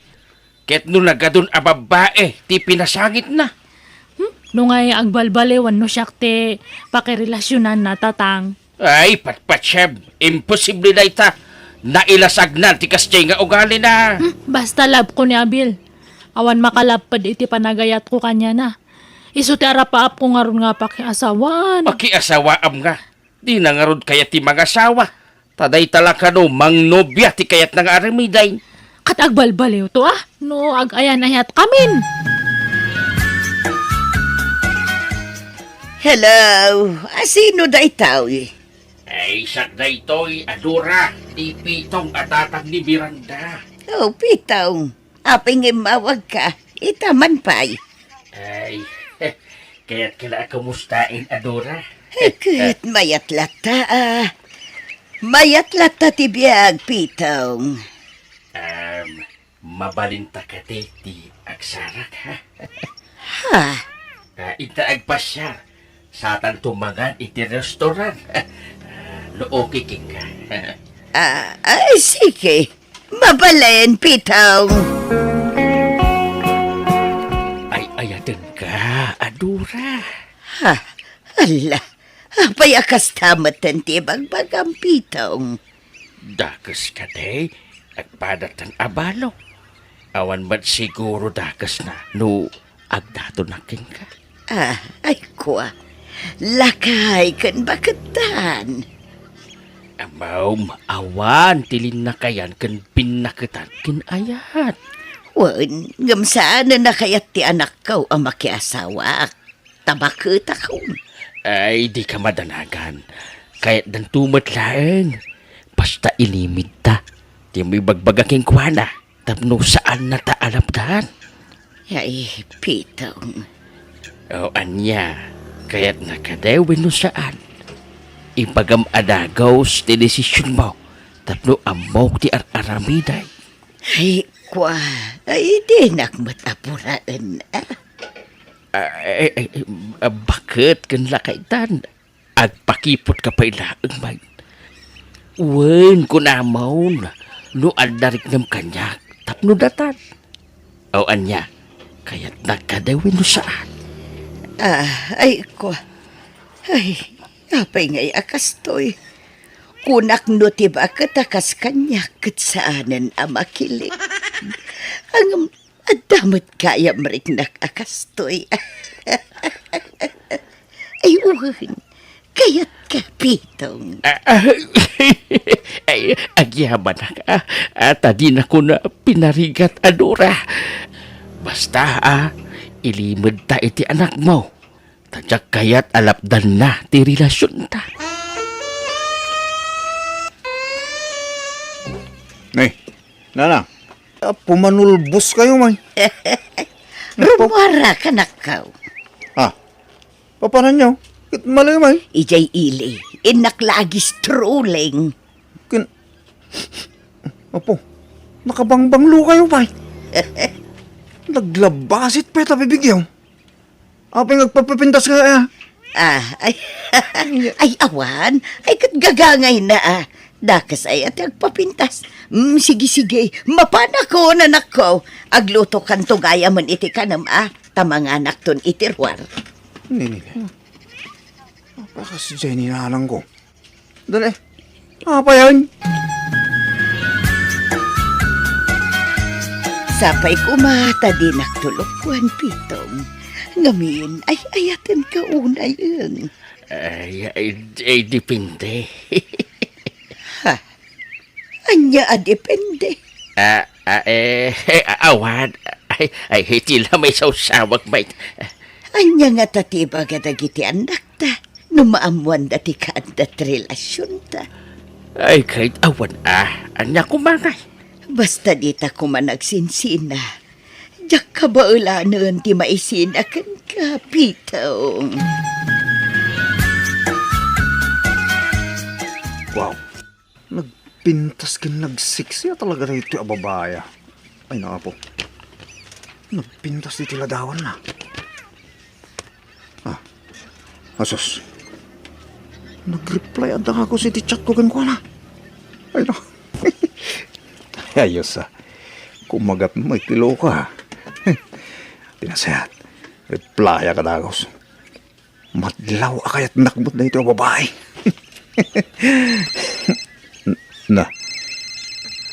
Ket no nagadun a babbai ti pinasangitna. Hmm? No ngay agbalbaliwen no siak ti pakirelasionanna, Tatang. Ay, patpatsem, imposible dayta. Nailasagna ti kasdiay nga ugalina. Hmm? Basta love ko ni Abil. Awan makalapped iti panagayatko kaniana. Isu ti arapaapko ngarud nga pakiasawaan. Pakiasawaam nga. Dina ngarud kayat ti mangasawa. Ta dayta la kano mangnobia ti kayatna nga aramiden. Ket agbalbaliwto a, no ag-ayan-ayatkamin. Hello, a sino daytoy? Ay, siak daytoy, a Dora, ti Pitong a tatang ni Miranda. Oh, Pitong. Apay nga immawagka? Ita man pay. Ay, kayatko la a kumustaen, a Dora. Ay, ket mayat latta, a. Mayat latta ti biag, Pitong. Um, mabalinta kadi ti agsarak, ha? Ha? Ah, inta agpasiar. Satanto mangan iti restaurant. Ah, no okay kenka. Ah, ay, sige. Mabalin, Pitong. Ay-ayatenka, a Dora. Ha? Ala, apay a kasta metten ti ibagbagam, Pitong? Dakes kadi, agpadaten a balo. Awan met siguro dakesna no agdatonak kenka. Ah, ay kua. Lakay ken bakettan. Ammom, awan ti linnakayan ken pinnaketan ken ayat. Wen, ngem saanen a kayat ti anakko a makiasawaak. Ta baketakon. Ay, dika madanagan. Kayatdanto met laeng. Basta ilimidta ti imbagbaga kenkuana tapno saannata a lapdan. Ay, Pitong. O ania, kayatna kadi wenno saan? Ibagam a dagus ti desisionmo tapno ammok ti ar-aramidek. Ay, kua, ay, dinak met apuraen, a. Ah, eh, eh, eh, ah, baket ken lakaytan? Agpakiputka pay laeng man. Wen, kunamon, no adda riknem kaniak, tapno datan. O ania, kayatnak kadi wenno saan? Ah, ay ko. Ay, apay ngay a kastoy? Kunak no ti baket a kas kaniak ket saanen a makilik. Ngem adda met gayam riknak a kastoy. Ay, wen, kayatka, Pitong? Ah, ah, ay, agyamanak, ah, ah, ta dinakon pinarigat a Dora. Basta, ah, ilimedta iti anakmo. Ta diak kayat a lapdanna ti relasionta. Nay, nana, ah, pumanulbos kayo, may. Rummuara, kanakko. Ah, papananyo? Ket malay, may. Ijay ili, innak la a gistrolling. Ken, apo, nakabangbanglo kayo, pay. Naglabasit pay ta bibigyo. Apay nga agpapapintas ka, ah? Ah, ay, ay, awan. Ay, ket gagangayna, ah. Dakes ay a ti agpapintas. Mm, sige, sige. Mapanakon, anakko. Aglutokanto gayamen iti kanem, ah. Ta manganakton iti ruar. Nini. Apakas Jenny nanang ko. Dali. Apayan. Sapay koma ta dinak tulokwan, Pitong. Ngamin, ay-ayatenka unayen. Ay, ay, ay, depende. Ha? Ania a depende? Ah, ah, eh, eh, awan. Ay, ay, iti la maisawsawag, mait. Ania ngata ti ibaga dagiti annakta no maammoanda ti kaadda ti relasionta? Ay, ket awan, ah. Ania koma ngay? Basta dita koma nagsinsina. Diak kabaelanen ti maisina kenka, Pitong. Wow. Nagpintas ken nagseksi a talaga daytoy a babai, ah. Ay, naapo. Nagpintas iti ladawanna. Ah, asus. Nag-reply adda nga ako iti chat ko kenkuana. Ay, na. Ayos, ah. Kumagat mo, ikiloka. Ti nasayaat, reply ka dagos. Madlaw a kayatnak met daytoy a babai. Na,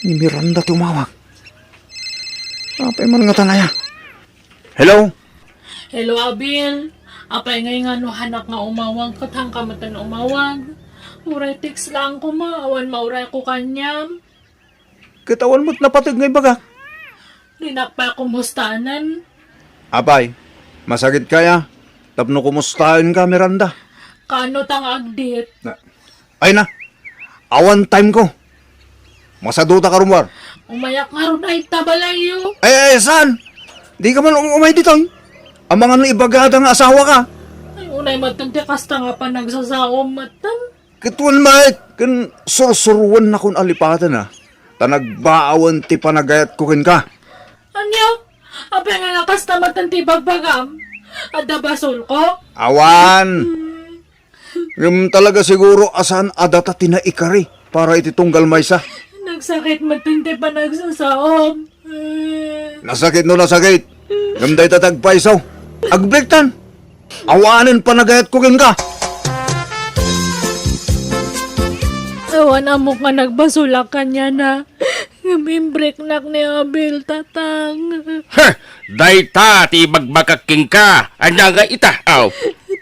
ni Miranda ti umawag. Apay man ngatan aya? Hello? Hello, Abil. Apay ngay nga no hanak nga umawag, ket hanka metten umawag. Uray text lang koma, awan maurayko kaniam. Ket awan met napateg nga ibagak. Dinak pay kumustanen. Apay, masakit kaya? Tapno kumustaen ka, Miranda? Kaano ta nga agdit? Na, ay na, awan time ko. Masaduta ka rummuar. Umayak ngarud ay ta balayyo. Ay, ay, saan? Di ka man um-, umay ditoy. Amangan no ibagada nga asawa ka. Ay, unay metten ti kasta nga panagsasaom metten. Ket wen met, ken sursuruennakon a lipaten, a, ta nagbaawen ti panagayatko kenka. Ania? Apay nga kasta metten ti ibagbagam? Adda basolko? Awan. Hmm. Ngem talaga siguro a saan a data ti naikari para iti tunggal maysa. Nagsakit metten ti panagsasaom. Nasakit no nasakit. Ngem dayta ti agpayso. Agbreaktan. Awanen panagayatko kenka. Awan ammok nga nagbasolak kaniana. Ngem imbreaknak ni Abel, Tatang. Heh! Dayta ti ibagbagak kenka. Ania nga ita? Aw.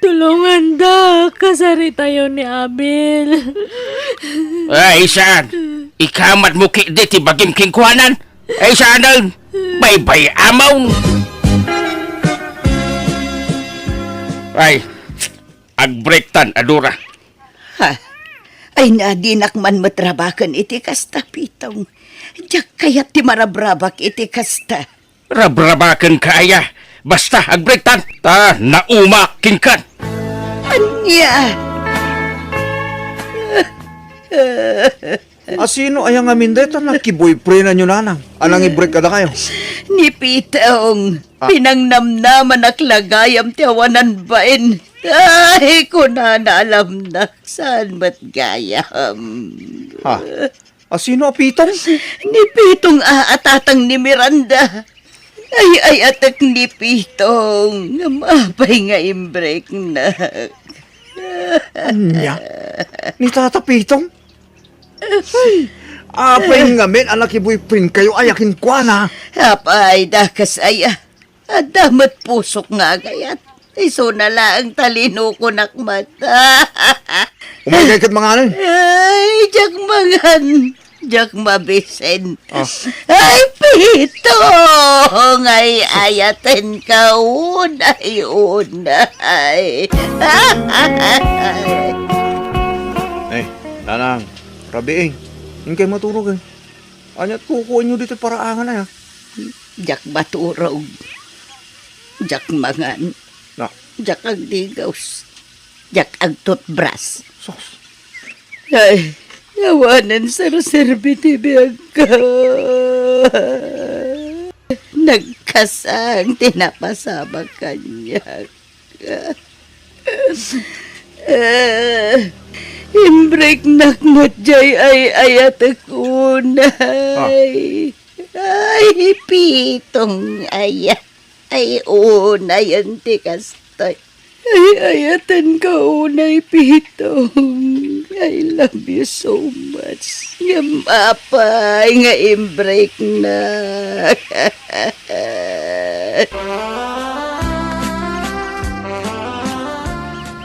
Tulongandak. Kasaritayo ni Abel. Ay, saan? Ikamatmo ketdi ti bagim kenkuanan. Ay, saanen? Baybay-amon. Ay, agbreaktan, a Dora. Ha? Ay, na, dinak man met rabaken iti kasta, Pitong. Diak kayat ti marabrabak iti kasta. Rabrabakenka aya. Basta, agbreaktan. Ta, naumak kenkan. Ania? A, sino aya ngamin dayta nakiboyfriendanyo, nanang, a nangibreak kadakayo? Ni Pitong. Ah. Pinangnamnamanak la gayam ti awanan bain. Ay, kunana, alamnak, saan met gayam? Ha? A, sino a Pitong? Ni Pitong a, a tatang ni Miranda. Ay-ayatek ni Pitong, ngem apay nga imbreknak? Ania? Ni Tata Pitong? Ay, apay ngamin a nakiboyfriend kayo aya kenkuana? Apay, dakas aya. Adda met pusok nga agayat. Isuna laeng ta linukonak met. Umaykay ket manganen. Ay, diak mangan. Diak mabisen. Ah. Ay, Pitong! Ay, ayatenka, unay, unay. Eh, Nanang, Rabiing, inkay maturog, eh. Ania't kukuanyo ditoy paraangan, aya? Diak maturog. Diak mangan. Na? Diak agdigos. Diak agtutbras. Sus. Ay, awanen serserbi ti biagko. Nagkasang ti napasamak kaniak. Eh, imbreknak met jay ay-ayatek unay. Ah. Ay, Pitong aya. Ay, unayen ti kastoy. Ay, ayatenka unay, Pitong. I love you so much. Ngem apay nga imbreknak?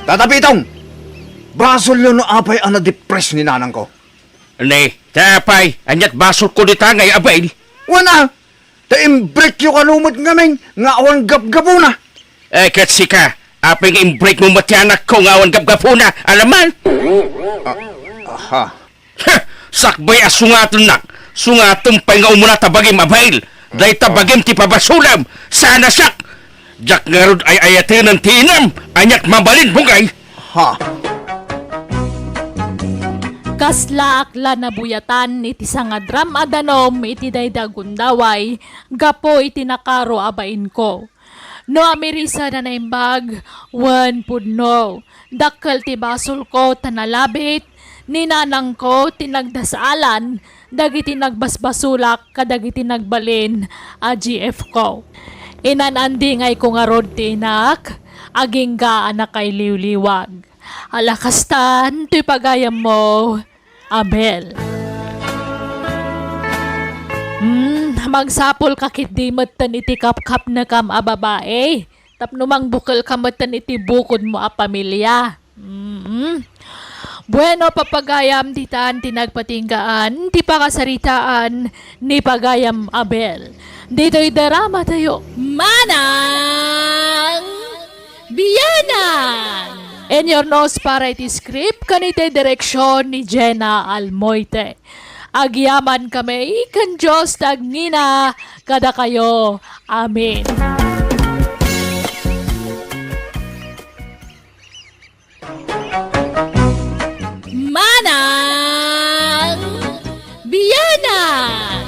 Tata Pitong! Basolyo no apay a nadepres ni nanangko. Ni, ta apay, ania't basolko dita nga ay-abail? Wen a, ta imbrekyo kano met ngamin nga awan gapgapuna. Eh, ket sika, apay nga imbrekmo met ti anakko nga awan gapgapuna, alaman? Ah, aha. Ha! Sakbay a sungatennak, sungatem pay nga umuna ta bagim a bail, dayta bagim ti pabasolem, saan a siak! Diak ngarud ay-ayatenen ti inam, ania't mabalin, bugay! Ha? Kaslaak la nabuyatan iti sangadram a danum iti daydi a gundaway gapu iti nakaro a bainko. No amirisen a naimbag, wen pudno, dakkel ti basolko ta nalabit ni nanangko ti nagdasalan dagiti nagbasbasolak kadagiti nagbalin a G F ko. Inan-andingayko ngarud ti inak, agingga a nakailiwliwag. Ala kastan toy pagayammo, Abel. Hmm, magsapulka ketdi metten iti kapkapnekam a babai, tapno mangbukelka metten iti bukodmo a pamilia. Mm. Bueno, papagayam, ditan ti nagpatinggaan ti pakasaritaan ni pagayam Abel. Ditoy daramatayo. Manang Bianang! Inurnos para iti script ken iti direksyon ni Jenna Almoite. Agyamankami ken Dios ti agnina kadakayo. Amen. Manang Bianang!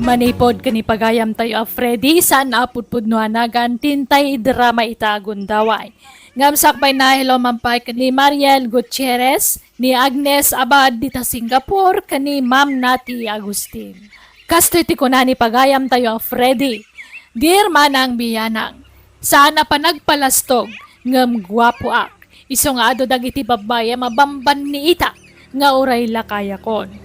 Manipud ken ni pagayamtayo a Freddy, saan a pudpudno a nagan ti intay idrama ita a gundaway. Ngem sakbay na, hello man pay ken ni Mariel Gutierrez, ni Agnes Abad dita Singapore, ken ni Ma'am Nati Agustin. Kastoy ti kuna ni pagayamtayo a Freddy, Dear Manang Bianang, saan a panagpalastog, ngem guapoak. Isu nga adu dagiti babbai a mabambanniitak nga uray lakayakon.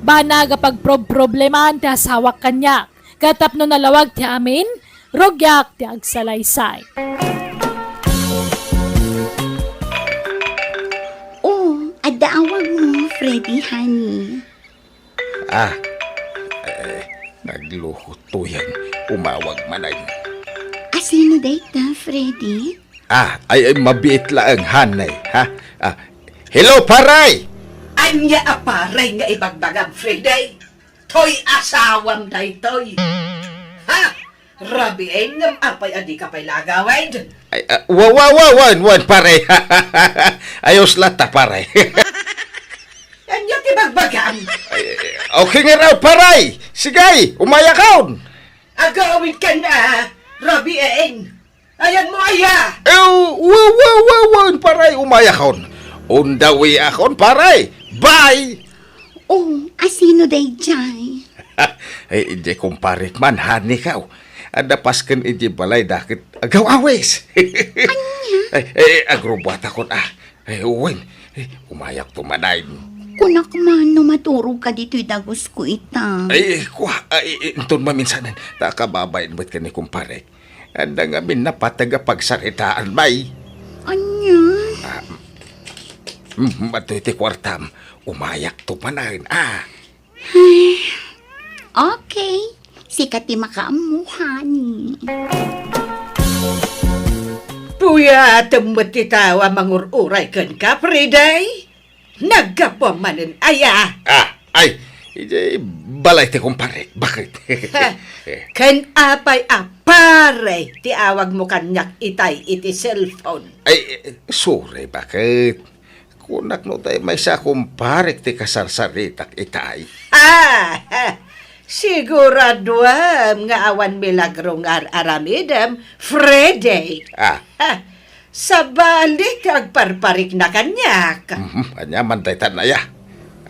Banag a pagprobproblemaan ti asawak kaniak, ket tapno nalawag ti amin, rugiak ti agsalaysay. Oh, adda awagmo, Freddy, honey. Ah, eh, nagluhot to yan. Umawag manen. Asino dayta, Freddy? Ah, ay, ay, mabiit laeng, honey, ha? Ah, hello, paray! Ania a paray nga ibagbagam, Freddy? Toy asawam daytoy. Ha? Rabiin, ngem apay a dika pay la agawid? Ay, ah, wa, wa, wa, wan, wan, pare. Ayos latta, pare. Ania ti bagbagam? Ay, okay nga raw, pare. Sige, umayakon. Agawid ka na, Rabiin. Ayan mo, aya. Eh, wa, wa, wa, wan, pare, umayakon. On the way akon, pare. Bye. Oh, asino dayjay? Ay, idiay kumparek man, honey, kaw. Adda pasken idiay balayda ket agaw-awis. Ania? Ay, ay, agrubuatakon, ah. Ay, wen. Ay, umayakto manen. Kunak man no maturogka ditoy dagusko ita. Ay, kua, ay, inton maminsanen, ta kababain met ken ni kumparek. Adda ngamin napateg a pagsaritaan, bay. Ania? Ah, mm, adtoy ti kuartam. Umayakto manen, ah. Ay, okay. Sika ti makaammo, honey. Puyatem met ti tao a mangur-uray kenka, Friday. Naggapuam manen aya? Ah, ay, idiay balay ti kumparek. Bakit? Ha, ken apay a pare ti awagmo kaniak itay iti cellphone? Ay, sorry, bakit? Kunak no tay maysa a kumparek ti kasarsaritak itay. Ah, siguraduam nga awan milagro nga ar-aramidem, Friday. Ah. Ah, sabali ti agparparikna kaniak. Mhm, ania man dayta, aya?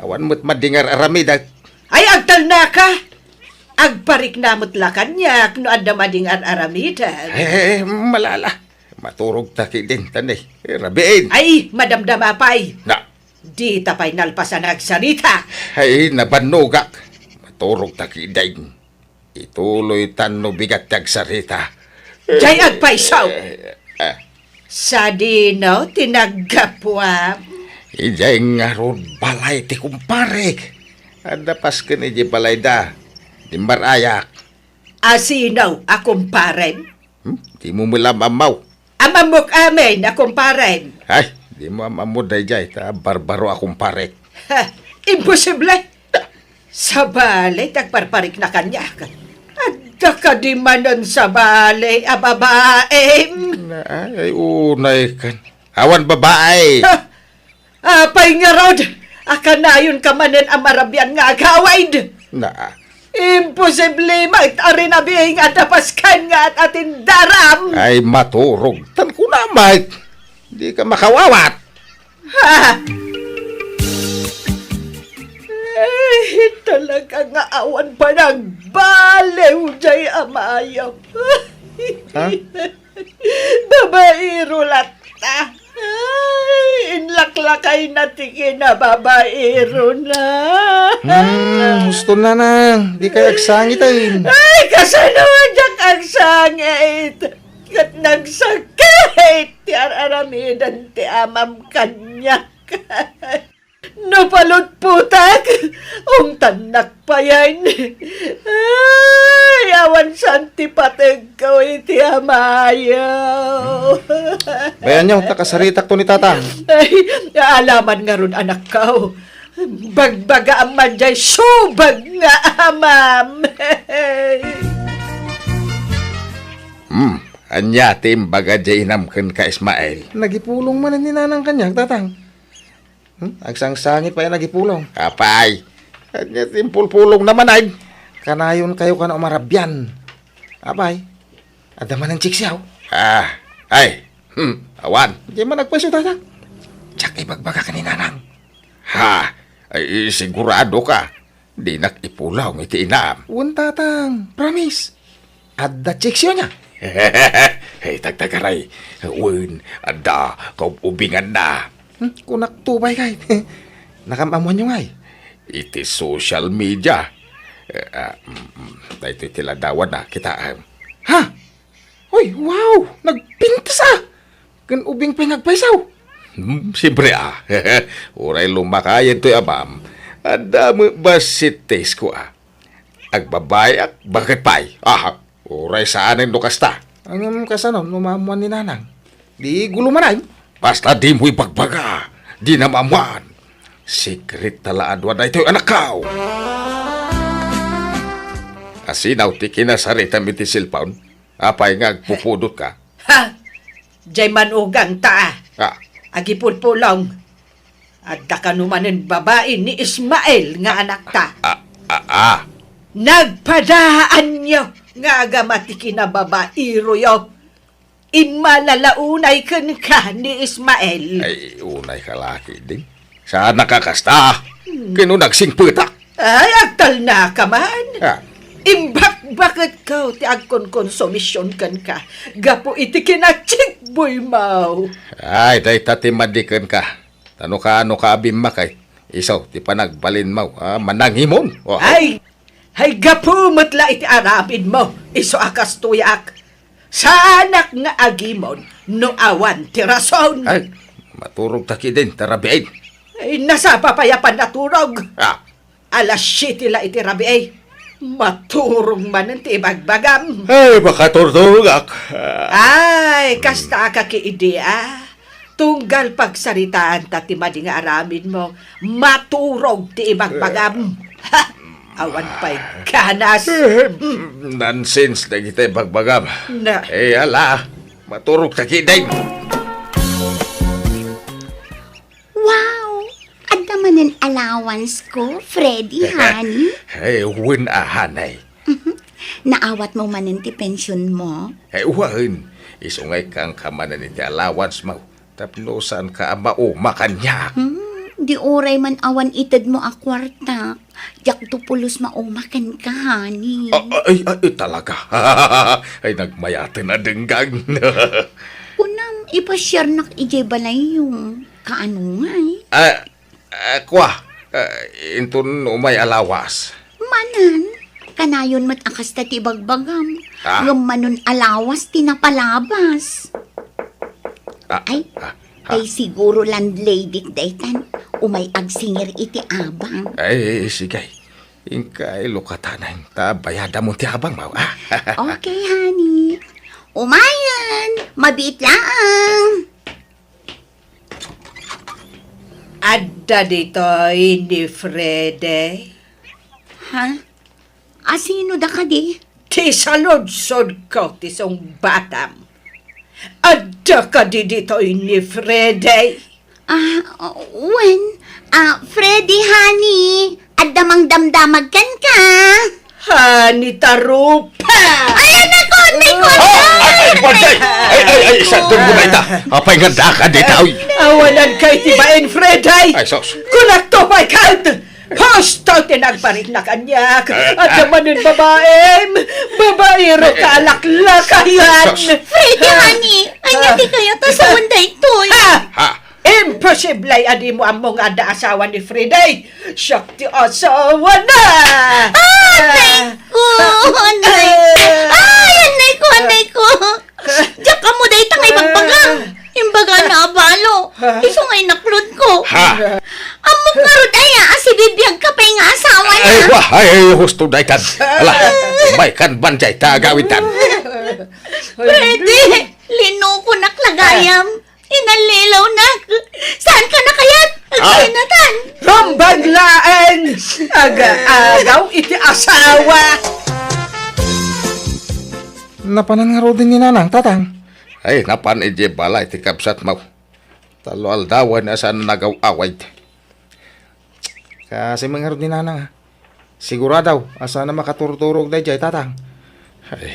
Awan met madi nga ar-aramidek. Ay, agtalnaka! Agparikna met la kaniak no adda madi nga ar-aramidek. Eh, malala. Maturog ta kidin, tani. Eh, rabiin. Ay, madamdama pay. Na. Dita pay nalpasan a agsarita. Ay, nabannogak. Maturog ta kidin. Ituloy tan no bigat ti agsarita. Jay agpayso! Eh, eh. Sadino ti naggapuam? Idiay ngarud balay ti kumparek. Adda pasken idiay balayda. Dimmar-ayak. Asino a kumparem? Hmm? Dimo met la am-ammo. Am-ammok amin a kumparem. Ay, dimo am-ammo dayjay, ta barbaro a kumparek. Ha, imposible! Sabali ti agparparikna kaniak. Adda kadi manen sabali a babaem? Na, ay, unay kan. Awan babae. Ha, apay ngarud a kanayonka manen a marabian nga agawid? Na. Imposible met a rinabii nga adda pasken nga at-atindaram. Ay, maturog. Tan kunam met. Dika makawawat. Ha? Ay, talaga nga awan panagbaliw jay amayam. Ha? Babaero latta. Ay, inlaklakayna ti kinababaerona. Hmm, husto, nanang. Dikay agsangiten. Ay, kasano a diak agsangit? Ket nagsakit ti ar-aramiden ti amam kaniak. No palutputak, ungtannak payen. Ay, awan saan ti pategko iti amayo. Bayanyo, ta kasaritakto ni Tatang. Ay, alaman ngarud, anakko. Bagbagaam man jay subag nga amam. Hmm, ania ti imbaga jay inam kenka, Ismael? Nagipulong manen ni Nanang kaniak, Tatang. Hmm? Agsangsangit pay a nagipulong. Apay, ania ti impulpulongna manen? Kanayonkayo kano a marabian. Apay, adda manen checksyo? Ah, ay, hmm, awan. Diay man agpayso, Tatang. Diak ibagbaga ken ni Nanang. Ha? Ay, sigurado ka? Dinak ipulong iti inam. Wen, Tatang. Promise. Adda checksyo nia? Hey, tagtagaray. Wen, adda kaub-ubinganna. Hmm, kunak to, baykay. Nakam-ammoanyo ngay? Iti social media. Eh, ah, mm, mm. Daytoy ti ladawanna, kitaem. Ha? Uy, wow! Nagpintas a! Ken ubing pay nga agpayso. Hmm, siyempre, ah. Uray lumakayen toy amam, adda met bassit taste ko, ah. Agbabayak, bakit pay? Ah, uray saanen no kasta. Ngem kasano no maammoan ni Nanang? Di gulo manen. Basta dimo ibagbaga, dina maammoan. Secret ta la a dua daytoy, anakko. Asinaw ti kinasaritam iti cellphone? Apay nga agpupudotka? Ha? Jay manugangta. Ah. Agipulpulong. Adda kano manen babai ni Ismael nga anakta. Ah, ah, ah. Nagpadaanyo nga agama ti kinababairoyo. Immalala unay kenka ni Ismael. Ay, unay ka laki, ding. Saan nakakasta? Hmm. Ken no nagsingpetak? Ay, agtalnaka man. Ah. Imbakbaketko ti agkonkonsumision kenka gapu iti kinatsikboymo. Ay, dayta ti madi kenka. Ta no kaano ka abimmakay, isu ti panagbalinmo a manangimon. Oh. Ay, ay, gapu met la iti aramidmo, isu a kastoyak. Saanak nga agimon no awan ti rason. Ay, maturog ta kidin ta rabiin. Ay, nasapa pay a pannaturog. Ah. Alas siete la iti rabii. Maturog manen ti ibagbagam. Ay, makaturturogak. Ay, kasta ka ki idi, ah. Tunggal pagsaritaan ta ti madi nga aramidmo, maturog ti ibagbagam. Ha! Awan pay ganas. Eh, nonsense dagiti ibagbagam. Na- Eh, ala, maturog ta kidin. Wow! Adda manen allowance ko, Freddy, honey? Ay, wen a, honey. Mhm. Naawatmo manen ti pensionmo? Ay, wen. Isu nga ikkanka manen iti allowance mo. Tapno saanka a mauma kaniak. Hmm, di uray man awan itedmo a kuarta. Diakto pulos mauma kenka, honey. Ah, ay, ay, ay, talaga. Ay, nagmayaten a denggang. Kunam, ipasiarnak idiay balayyo. Kaano ngay? Ah, ah, kua, ah, inton umay a lawas. Manen, kanayon met a kasta ti ibagbagam. Ah. Ngem manen a lawas ti napalabas. Ah, Ay, ah, ah. Ay, siguro landlady daytan. Umay agsingir iti abang. Ay, sige. Inka ilukatanan ta bayadamon ti abangmo, ah. Okay, honey. Umayen, mabiit laeng. Adda ditoy ni Freddy. Ha? Asino da kadi? Ti saludsodko ti sungbatam. Adda kadi ditoy ni Freddy? Ah, wen, ah, Freddy, honey, adda mangdamdamag kenka. Honey, tarupa! Ay, anak ko, anak ko, Oh, ay, ay, ay, ay, ay, ay, ay, sa turbo na ita. Apay nga daka dita, uy. Awanan kay ti bain, Freddy! Ay, sus. Kunakto pay kat! Husto ti nagparitnak kaniak. Adda manen babaem. Babaero ka alaklakayan. Sus. Freddy, honey, ania ti kayat a sawen daytoy? Ha? Ha? Imposible a dimo ammo nga adda asawa ni Freddy. Siak ti asawana. Ah, anay ko, anay. Ay, anay ko, anay ko. Diak ammo dayta nga ibagbagam. Imbagana a balo. Isu nga inaklod ko. Ha? Ammok ngarud aya a sibibiag ka pay nga asawana. Ay, wa, ay, ay, husto daytan. Ala, may kanban jay ta agawidtan. Freddy, linukonak la gayam. Inallilawnak. Saanka a kayat? Ah. Agkainatan. Rumbag laeng. Aga-agaw iti asawa. Napanan ngaruden ni Nanang, Tatang? Ay, napan idiay balay ti kabsatmo. Tallo aldawen a saan nagaw-awid. Kasi mangarud ni Nanang, ah. Sigurado a saan a makaturturog dayjay, Tatang. Ay,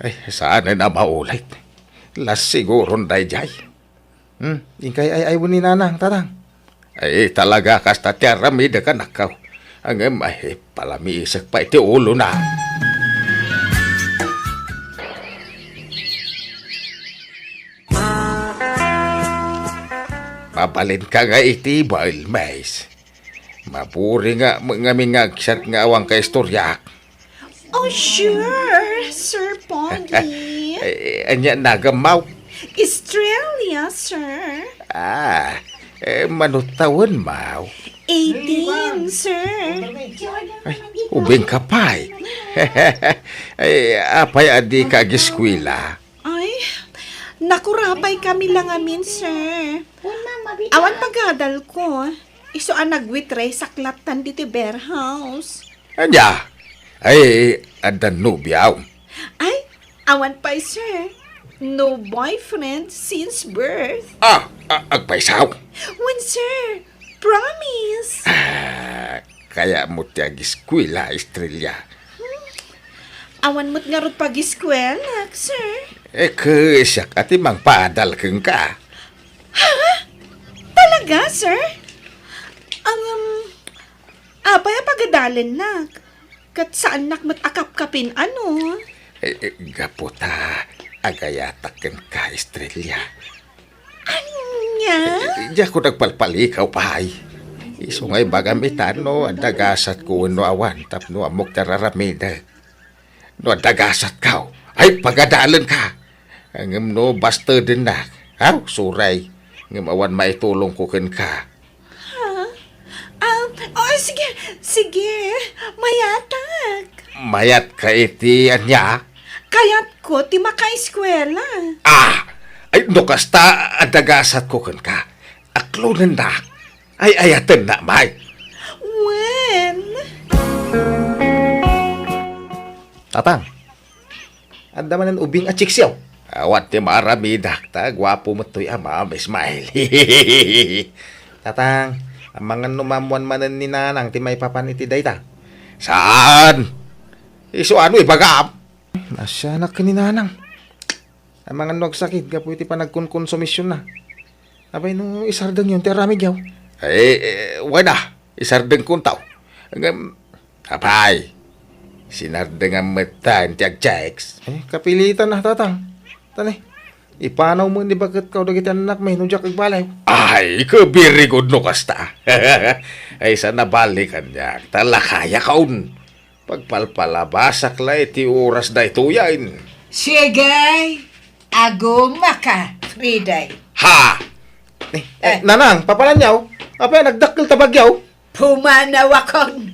ay, saan a maulit. Las siguron dayjay. Hmm, inkay ay-aywen ni Nanang, Tatang. Ay, talaga, kasta ti aramidek, anakko. Ngem, ay, palamiisek pay ti ulona. Mabalinka nga iti bael, Miss. Maburing nga, ngamin nga agsiat nga awan kaistoriak. Oh, sure, Sir Pogi. Eh, ania nagammo? Estrella, sir. Ah, eh, mano tawenmo? Eighteen, sir. Ay, ubingka pay. Ay, apay a dika ageskuela? Ay, nakurapay kami la ngamin, sir. Awan pagadalko. Isu a nagwitres a klattan ditoy beer house. Ania? Ay, adda nobiom? Ay, awan pay, sir. No boyfriend since birth. Ah, a-, agpayso? Wen, sir. Promise. Ah, kayatmo ti ageskuela, Estrella? Hmm. Awan met ngarud pageskuelak, sir. Eh, ket siak a ti mangpaadal kenka. Ha? Talaga, sir? Ang, um, apay a pagadalennak? Ket saannak met a kapkapin, ano? Eh, eh, gapu ta agayatak kenka, Estrella. Ania? Eh, eh, diak nagpalpalikaw pay. Isu nga ibagam ita no adda gasatko wenno awan tapno ammok ti ar-aramidek. No adda gasatko, ay pagadalenka. Ngem no bastedennak, aw, suray. Ngem awan maitulongko kenka. Ha? Ah, oh, sige, sige. Mayatak. Mayatka iti ania? Kayatko ti makaeskuela. Ah! Ay, no kasta, adda gasatko kenka. Aklonennak. Ay, ayatennak, may. Wen? Tatang, adda manen ubing a chiksiw. Awan ti maaramidak, ta guapo met toy amam, Ismael. Tatang, amangan no maammuan manen ni Nanang ti maipapan iti dayta. Saan? Isu ano ibagam? Naasianak ken ni Nanang. Amangan no agsakit gapu iti panagkonkonsumisyonna. Apay no isardengyon ti aramidyo? Eh, eh, wen a, isardengkonto. Ngem, apay, sinardengam met ta iti agchicks. Eh, kapilitan a, Tatang. Tani, ipanaw met ni baketko dagiti annakmi no diak agbaliw. Ay, very good no kasta. Ay, sa nabali kaniak, ta lakayakon. Pagpalpalabasak la iti oras daytoyen. Sige, agumaka, Friday. Ha? Eh, eh, Eh. Nanang, papananyaw? Apay, nagdakkel ta bagyaw? Pumanawakon.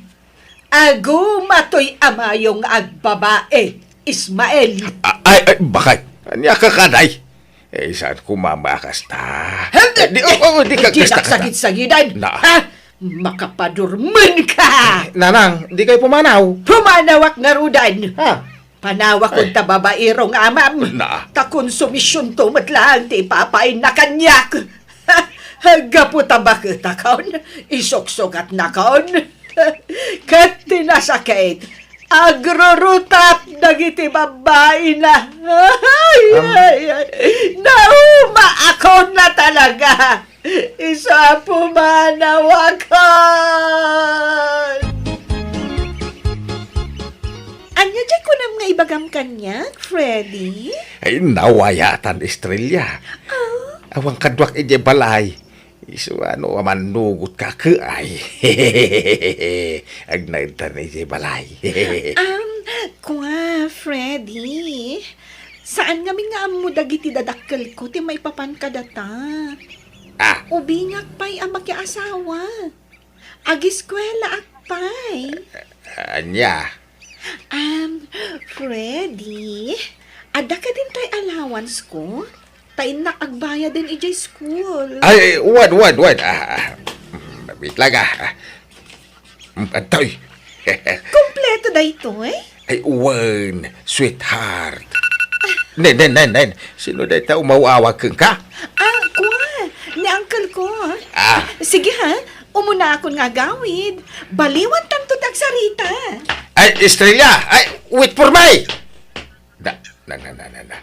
Aguma toy amayo nga agbabae, Ismael. A-, ay, ay, bakay. Ania ka kaday? Eh, saan ko mamakas ta? Hindi, Eh, di, oh, oh, di ka, di kasta, kasta. Nagsagid-sagidan. Na. Ha? Makapadurmen ka! Nanang, di kayo pumanaw. Pumanawak ngarudan. Ha? Panawak Ay. Ta babaero nga amam. Na. Ta konsumisyonto met laeng ti ipapainna kaniak. Gapu ta baketakon, isuksugatnakon. Ket ti nasakit, agrurutap dagiti babbaina. Ay, Am- ay, ay. Naumaakon na talaga. Isu a pumanawakon. Ania diay kunam nga ibagam kaniak, Freddy? Ay, nawayatan, Estrella. Ah? Awan kaduak idiay balay. Isu a no, a mannugot ka, ke ay. Agnaed ta na idiay balay. Um, kua, Freddy. Saan ngamin nga ammo dagiti dadakkelko ti maipapan kadata? Ah. Ubingak pay a makiasawa. Agiskuelaak pay. Ania? Um, Freddy, adda kadin tay allowance ko? Ta innak agbayaden idiay school. Ay, wen, wen, wen. Ah, ah. Mm, wait lang, ah. Ah. Mm, adtoy. Kompleto daytoy? Ay, wen, sweetheart. Nen, nen, nen, nen. Sino dayta umaw-awag kenka? Ah, kua, ni uncle ko. Ah. Sige ha, umuna akon nga agawid. Baliwan tanto ti agsarita. Ay, Estrella! Ay, wait for me! Na, na, na, na, na, na.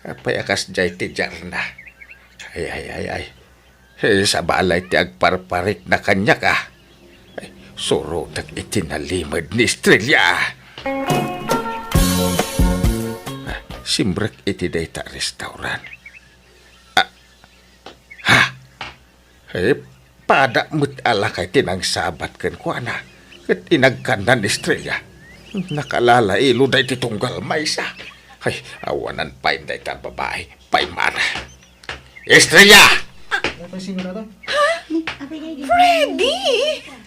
Apay a kasdiay ti diarna? Ay, ay, ay, ay. Eh, sabali ti agparparikna kaniak, ah. Ay, surotek iti nalimed ni Estrella. Ah, simrek iti dayta a restaurant. Ah, ha? Eh, pada met a lakay ti nangsabat kenkuana. Ket inagkanna ni Estrella. Nakalalailo daydi tunggal maysa. Ay, awanan pay dayta babai. Paymara. Estrella! Freddy!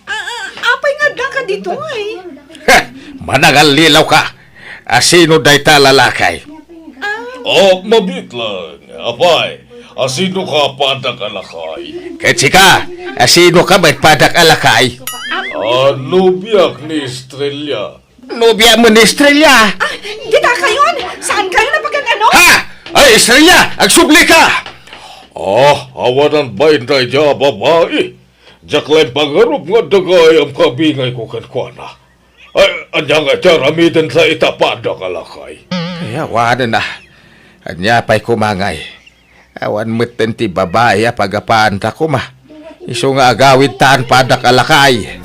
Ah, ah, apay nga adda ka ditoy? Heh! Manangallilaw ka! Asino dayta a lalaki? Ah. Oh, mabiit lang. Apay, asino ka padak a lakay? Ket sika, asino ka met padak a lakay? Ah, nobiak ni Estrella. Nobia mo ni Estrella? Ah, dita kayon? Saan kayo napagan-ano? Ha? Ay, Estrella, agsubli ka! Ah, awanan ba inday dia babai? Diak laeng pangarup nga adda gayam kabingay ko kenkuana. Ay, ania nga ti aramiden ta ita padak a lakay? Ay, awanen na. Ania pay kumangay? Awan metten ti babai a pagapaanta koma. Isu nga agawid taan padak a lakay.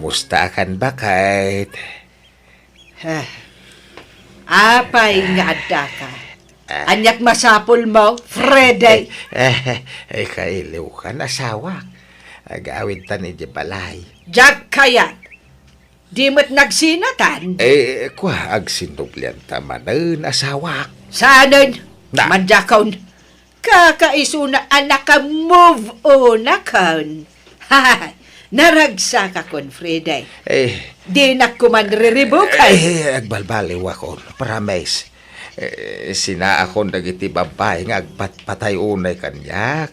Musta kan bakit? Ah, apay nga addaka? Ah. Ania't masapulmo, Freddy? Eh, eh, kailiw kan, asawak. Agawidtan iti balay. Diak kayat. Di met nagsinatan. Eh, kua, agsinnublianta manen, asawak. Saanen? Na. Madiakon. Kakaisuna a naka-move on akon. Hay, naragsakakon, Freddy. Eh. Dinak koma riribukay. Eh, agbalbaliwakon, promise. Eh, sinaakon dagiti babbai nga agpatpatay unay kaniak.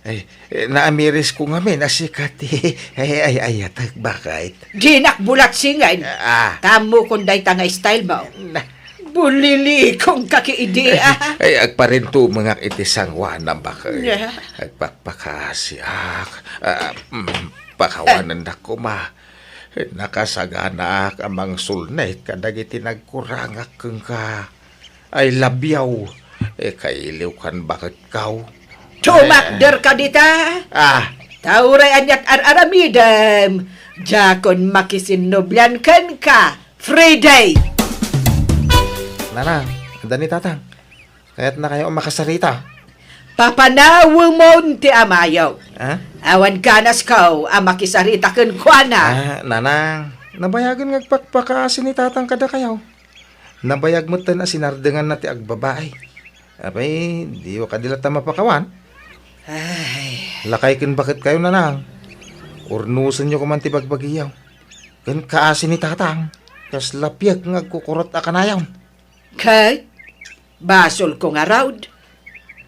Ay, eh, naamirisko ngamin a sika ti ay, ay, ayatek, bakit? Dinak bulat singen. Ah. Tammokon dayta nga style mo. Na. Bulilikong ka ki idi, ah. Ay, agparintumengak iti sangoanam, bakit? Yeah. Agpakpakasiak. Ah, mm, pakawanendak koma. Nakasaganaak a mangsulnit kadagiti nagkurangak kenka. Ay, labyaw. Eh, kailiw kan baketkaw. Tumakder ka dita. Ah. Ta uray ania't ar-aramidem, diakon makisinnublian kenka, Freddy. Nanang, adda ni Tatang. Kayatna kayo a makasarita. Papanawemon ti amayo. Ah? Awan ganasko a makisarita kenkuana. Ah, Nanang, nabayagen nga agpakpakaasi ni Tatang kadakayo. Nabayag metten a sinardenganna ti agbabai. Apay, diyo kadi latta mapakawan? Ay. Lakay ken baketkayo, Nanang. Urnosenyo koman ti bagbagiyo. Ken kaasi ni Tatang, kasla piek nga agkukurot a kanayon. Ket basolko ngarud,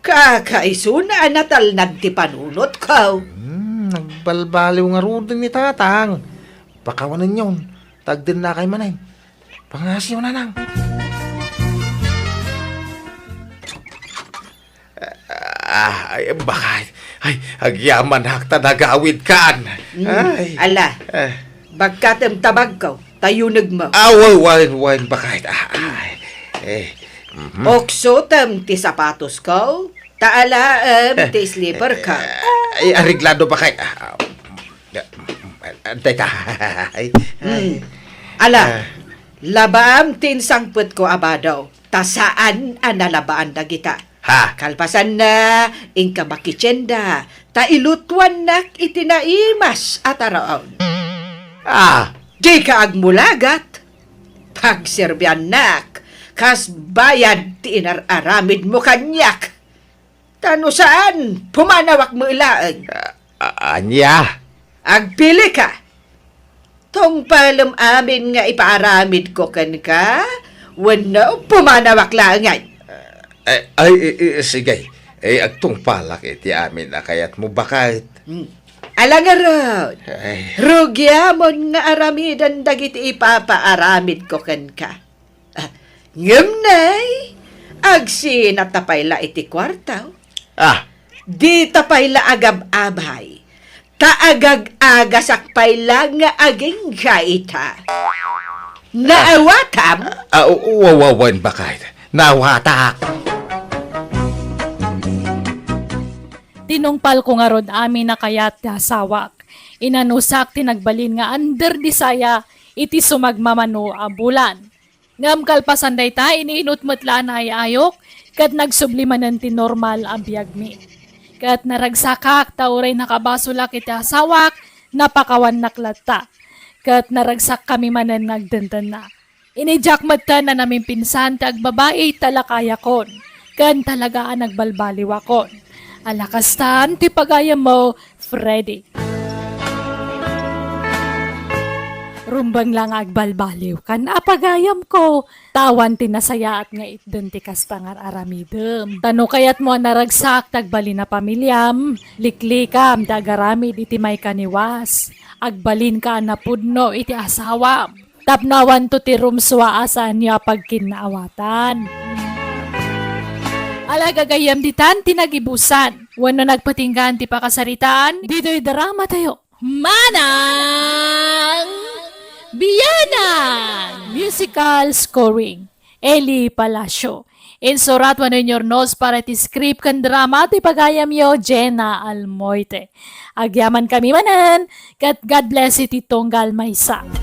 kakaisuna a natalnag ti panunotko. Hmm, nagbalbaliw ngaruden ni Tatang. Pakawanenyon, ta agdennakay manen. Pangasiyo, Nanang. Ah, ay, bakit? Ay, agyamanak ta nagawidkan. Mm. Ay. Ala, ah. Bagkatem ta bagko, ta yunegmo. Ah, wa-, wen, wen, bakit? Ah, ay, eh, mhm. Uksotem ti sapatosko, ta alaem ti slipperko. Eh, ay, areglado, bakit? Ah, ah, teka. Ay, ay. Hmm. Ala, ah. Labaam ti insangpetko a bado, ta saan a nalabaan dagita. Ha? Kalpasanna, inka makitienda, ta ilutuannak iti naimas a taraon. Ah! Dika agmulagat. Pagserbiannak, kas bayad ti inar-aramidmo kaniak. Ta no saan, pumanawak met laeng. A-, a-, ania? Agpilika. Tungpalem amin nga ipaaramidko kenka, wenno pumanawak laengen? Eh, ay, i-, i-, sige. Eh, agtungpalak iti amin a kayatmo, baket. Hmm. Ala ngarud, ay. Rugiamon nga aramiden dagiti ipapaaramidko kenka. Ah, ngem nay, agsinata pay la iti kuarto. Ah. Dita pay la agab-abay. Ta agag-agasak pay la nga agingga ita. Naawatam? Ah, wa-, wa-, wen, baket. Naawatak. Tinungpalko ngarud amin a kayat ti asawak. Inanusak ti nagbalin nga under di saya iti sumagmamano a bulan. Ngem kalpasan dayta, ininut met la a naay-ayok, ket nagsubli manen ti normal a biagmi. Ket naragsakak ta uray nakabasolak iti asawak, napakawannak latta. Ket naragsakkami manen nga agdendenna. Inidiak metten a namimpinsan ti agbabai ta lakayakon, ken talaga a nagbalbaliwakon. Ala kastan ti pagayammo, Freddy. Rumbeng la nga agbalbaliw kan a pagayamko, ta awan ti nasayaat nga itden ti kasta nga ar-aramidem. Ta no kayatmo a naragsak ti agbalin a pamiliam, liklikam ti agaramid iti maikaniwas. Agbalinka a napudno iti asawam. Tapno awanto ti rumsua a saanyo a pagkinnaawatan. Ala, gagayyem ditan ti nagibusan wenno nagpatinggaan ti pakasaritaan ditoy dramatayo. Manang Bianang! Musical scoring, Eli Palacio. Insurat wenno inyurnos para iti script ken drama ti pagayamyo, Jenna Almoite. Agyamankami manen, ket God bless iti tunggal maysa.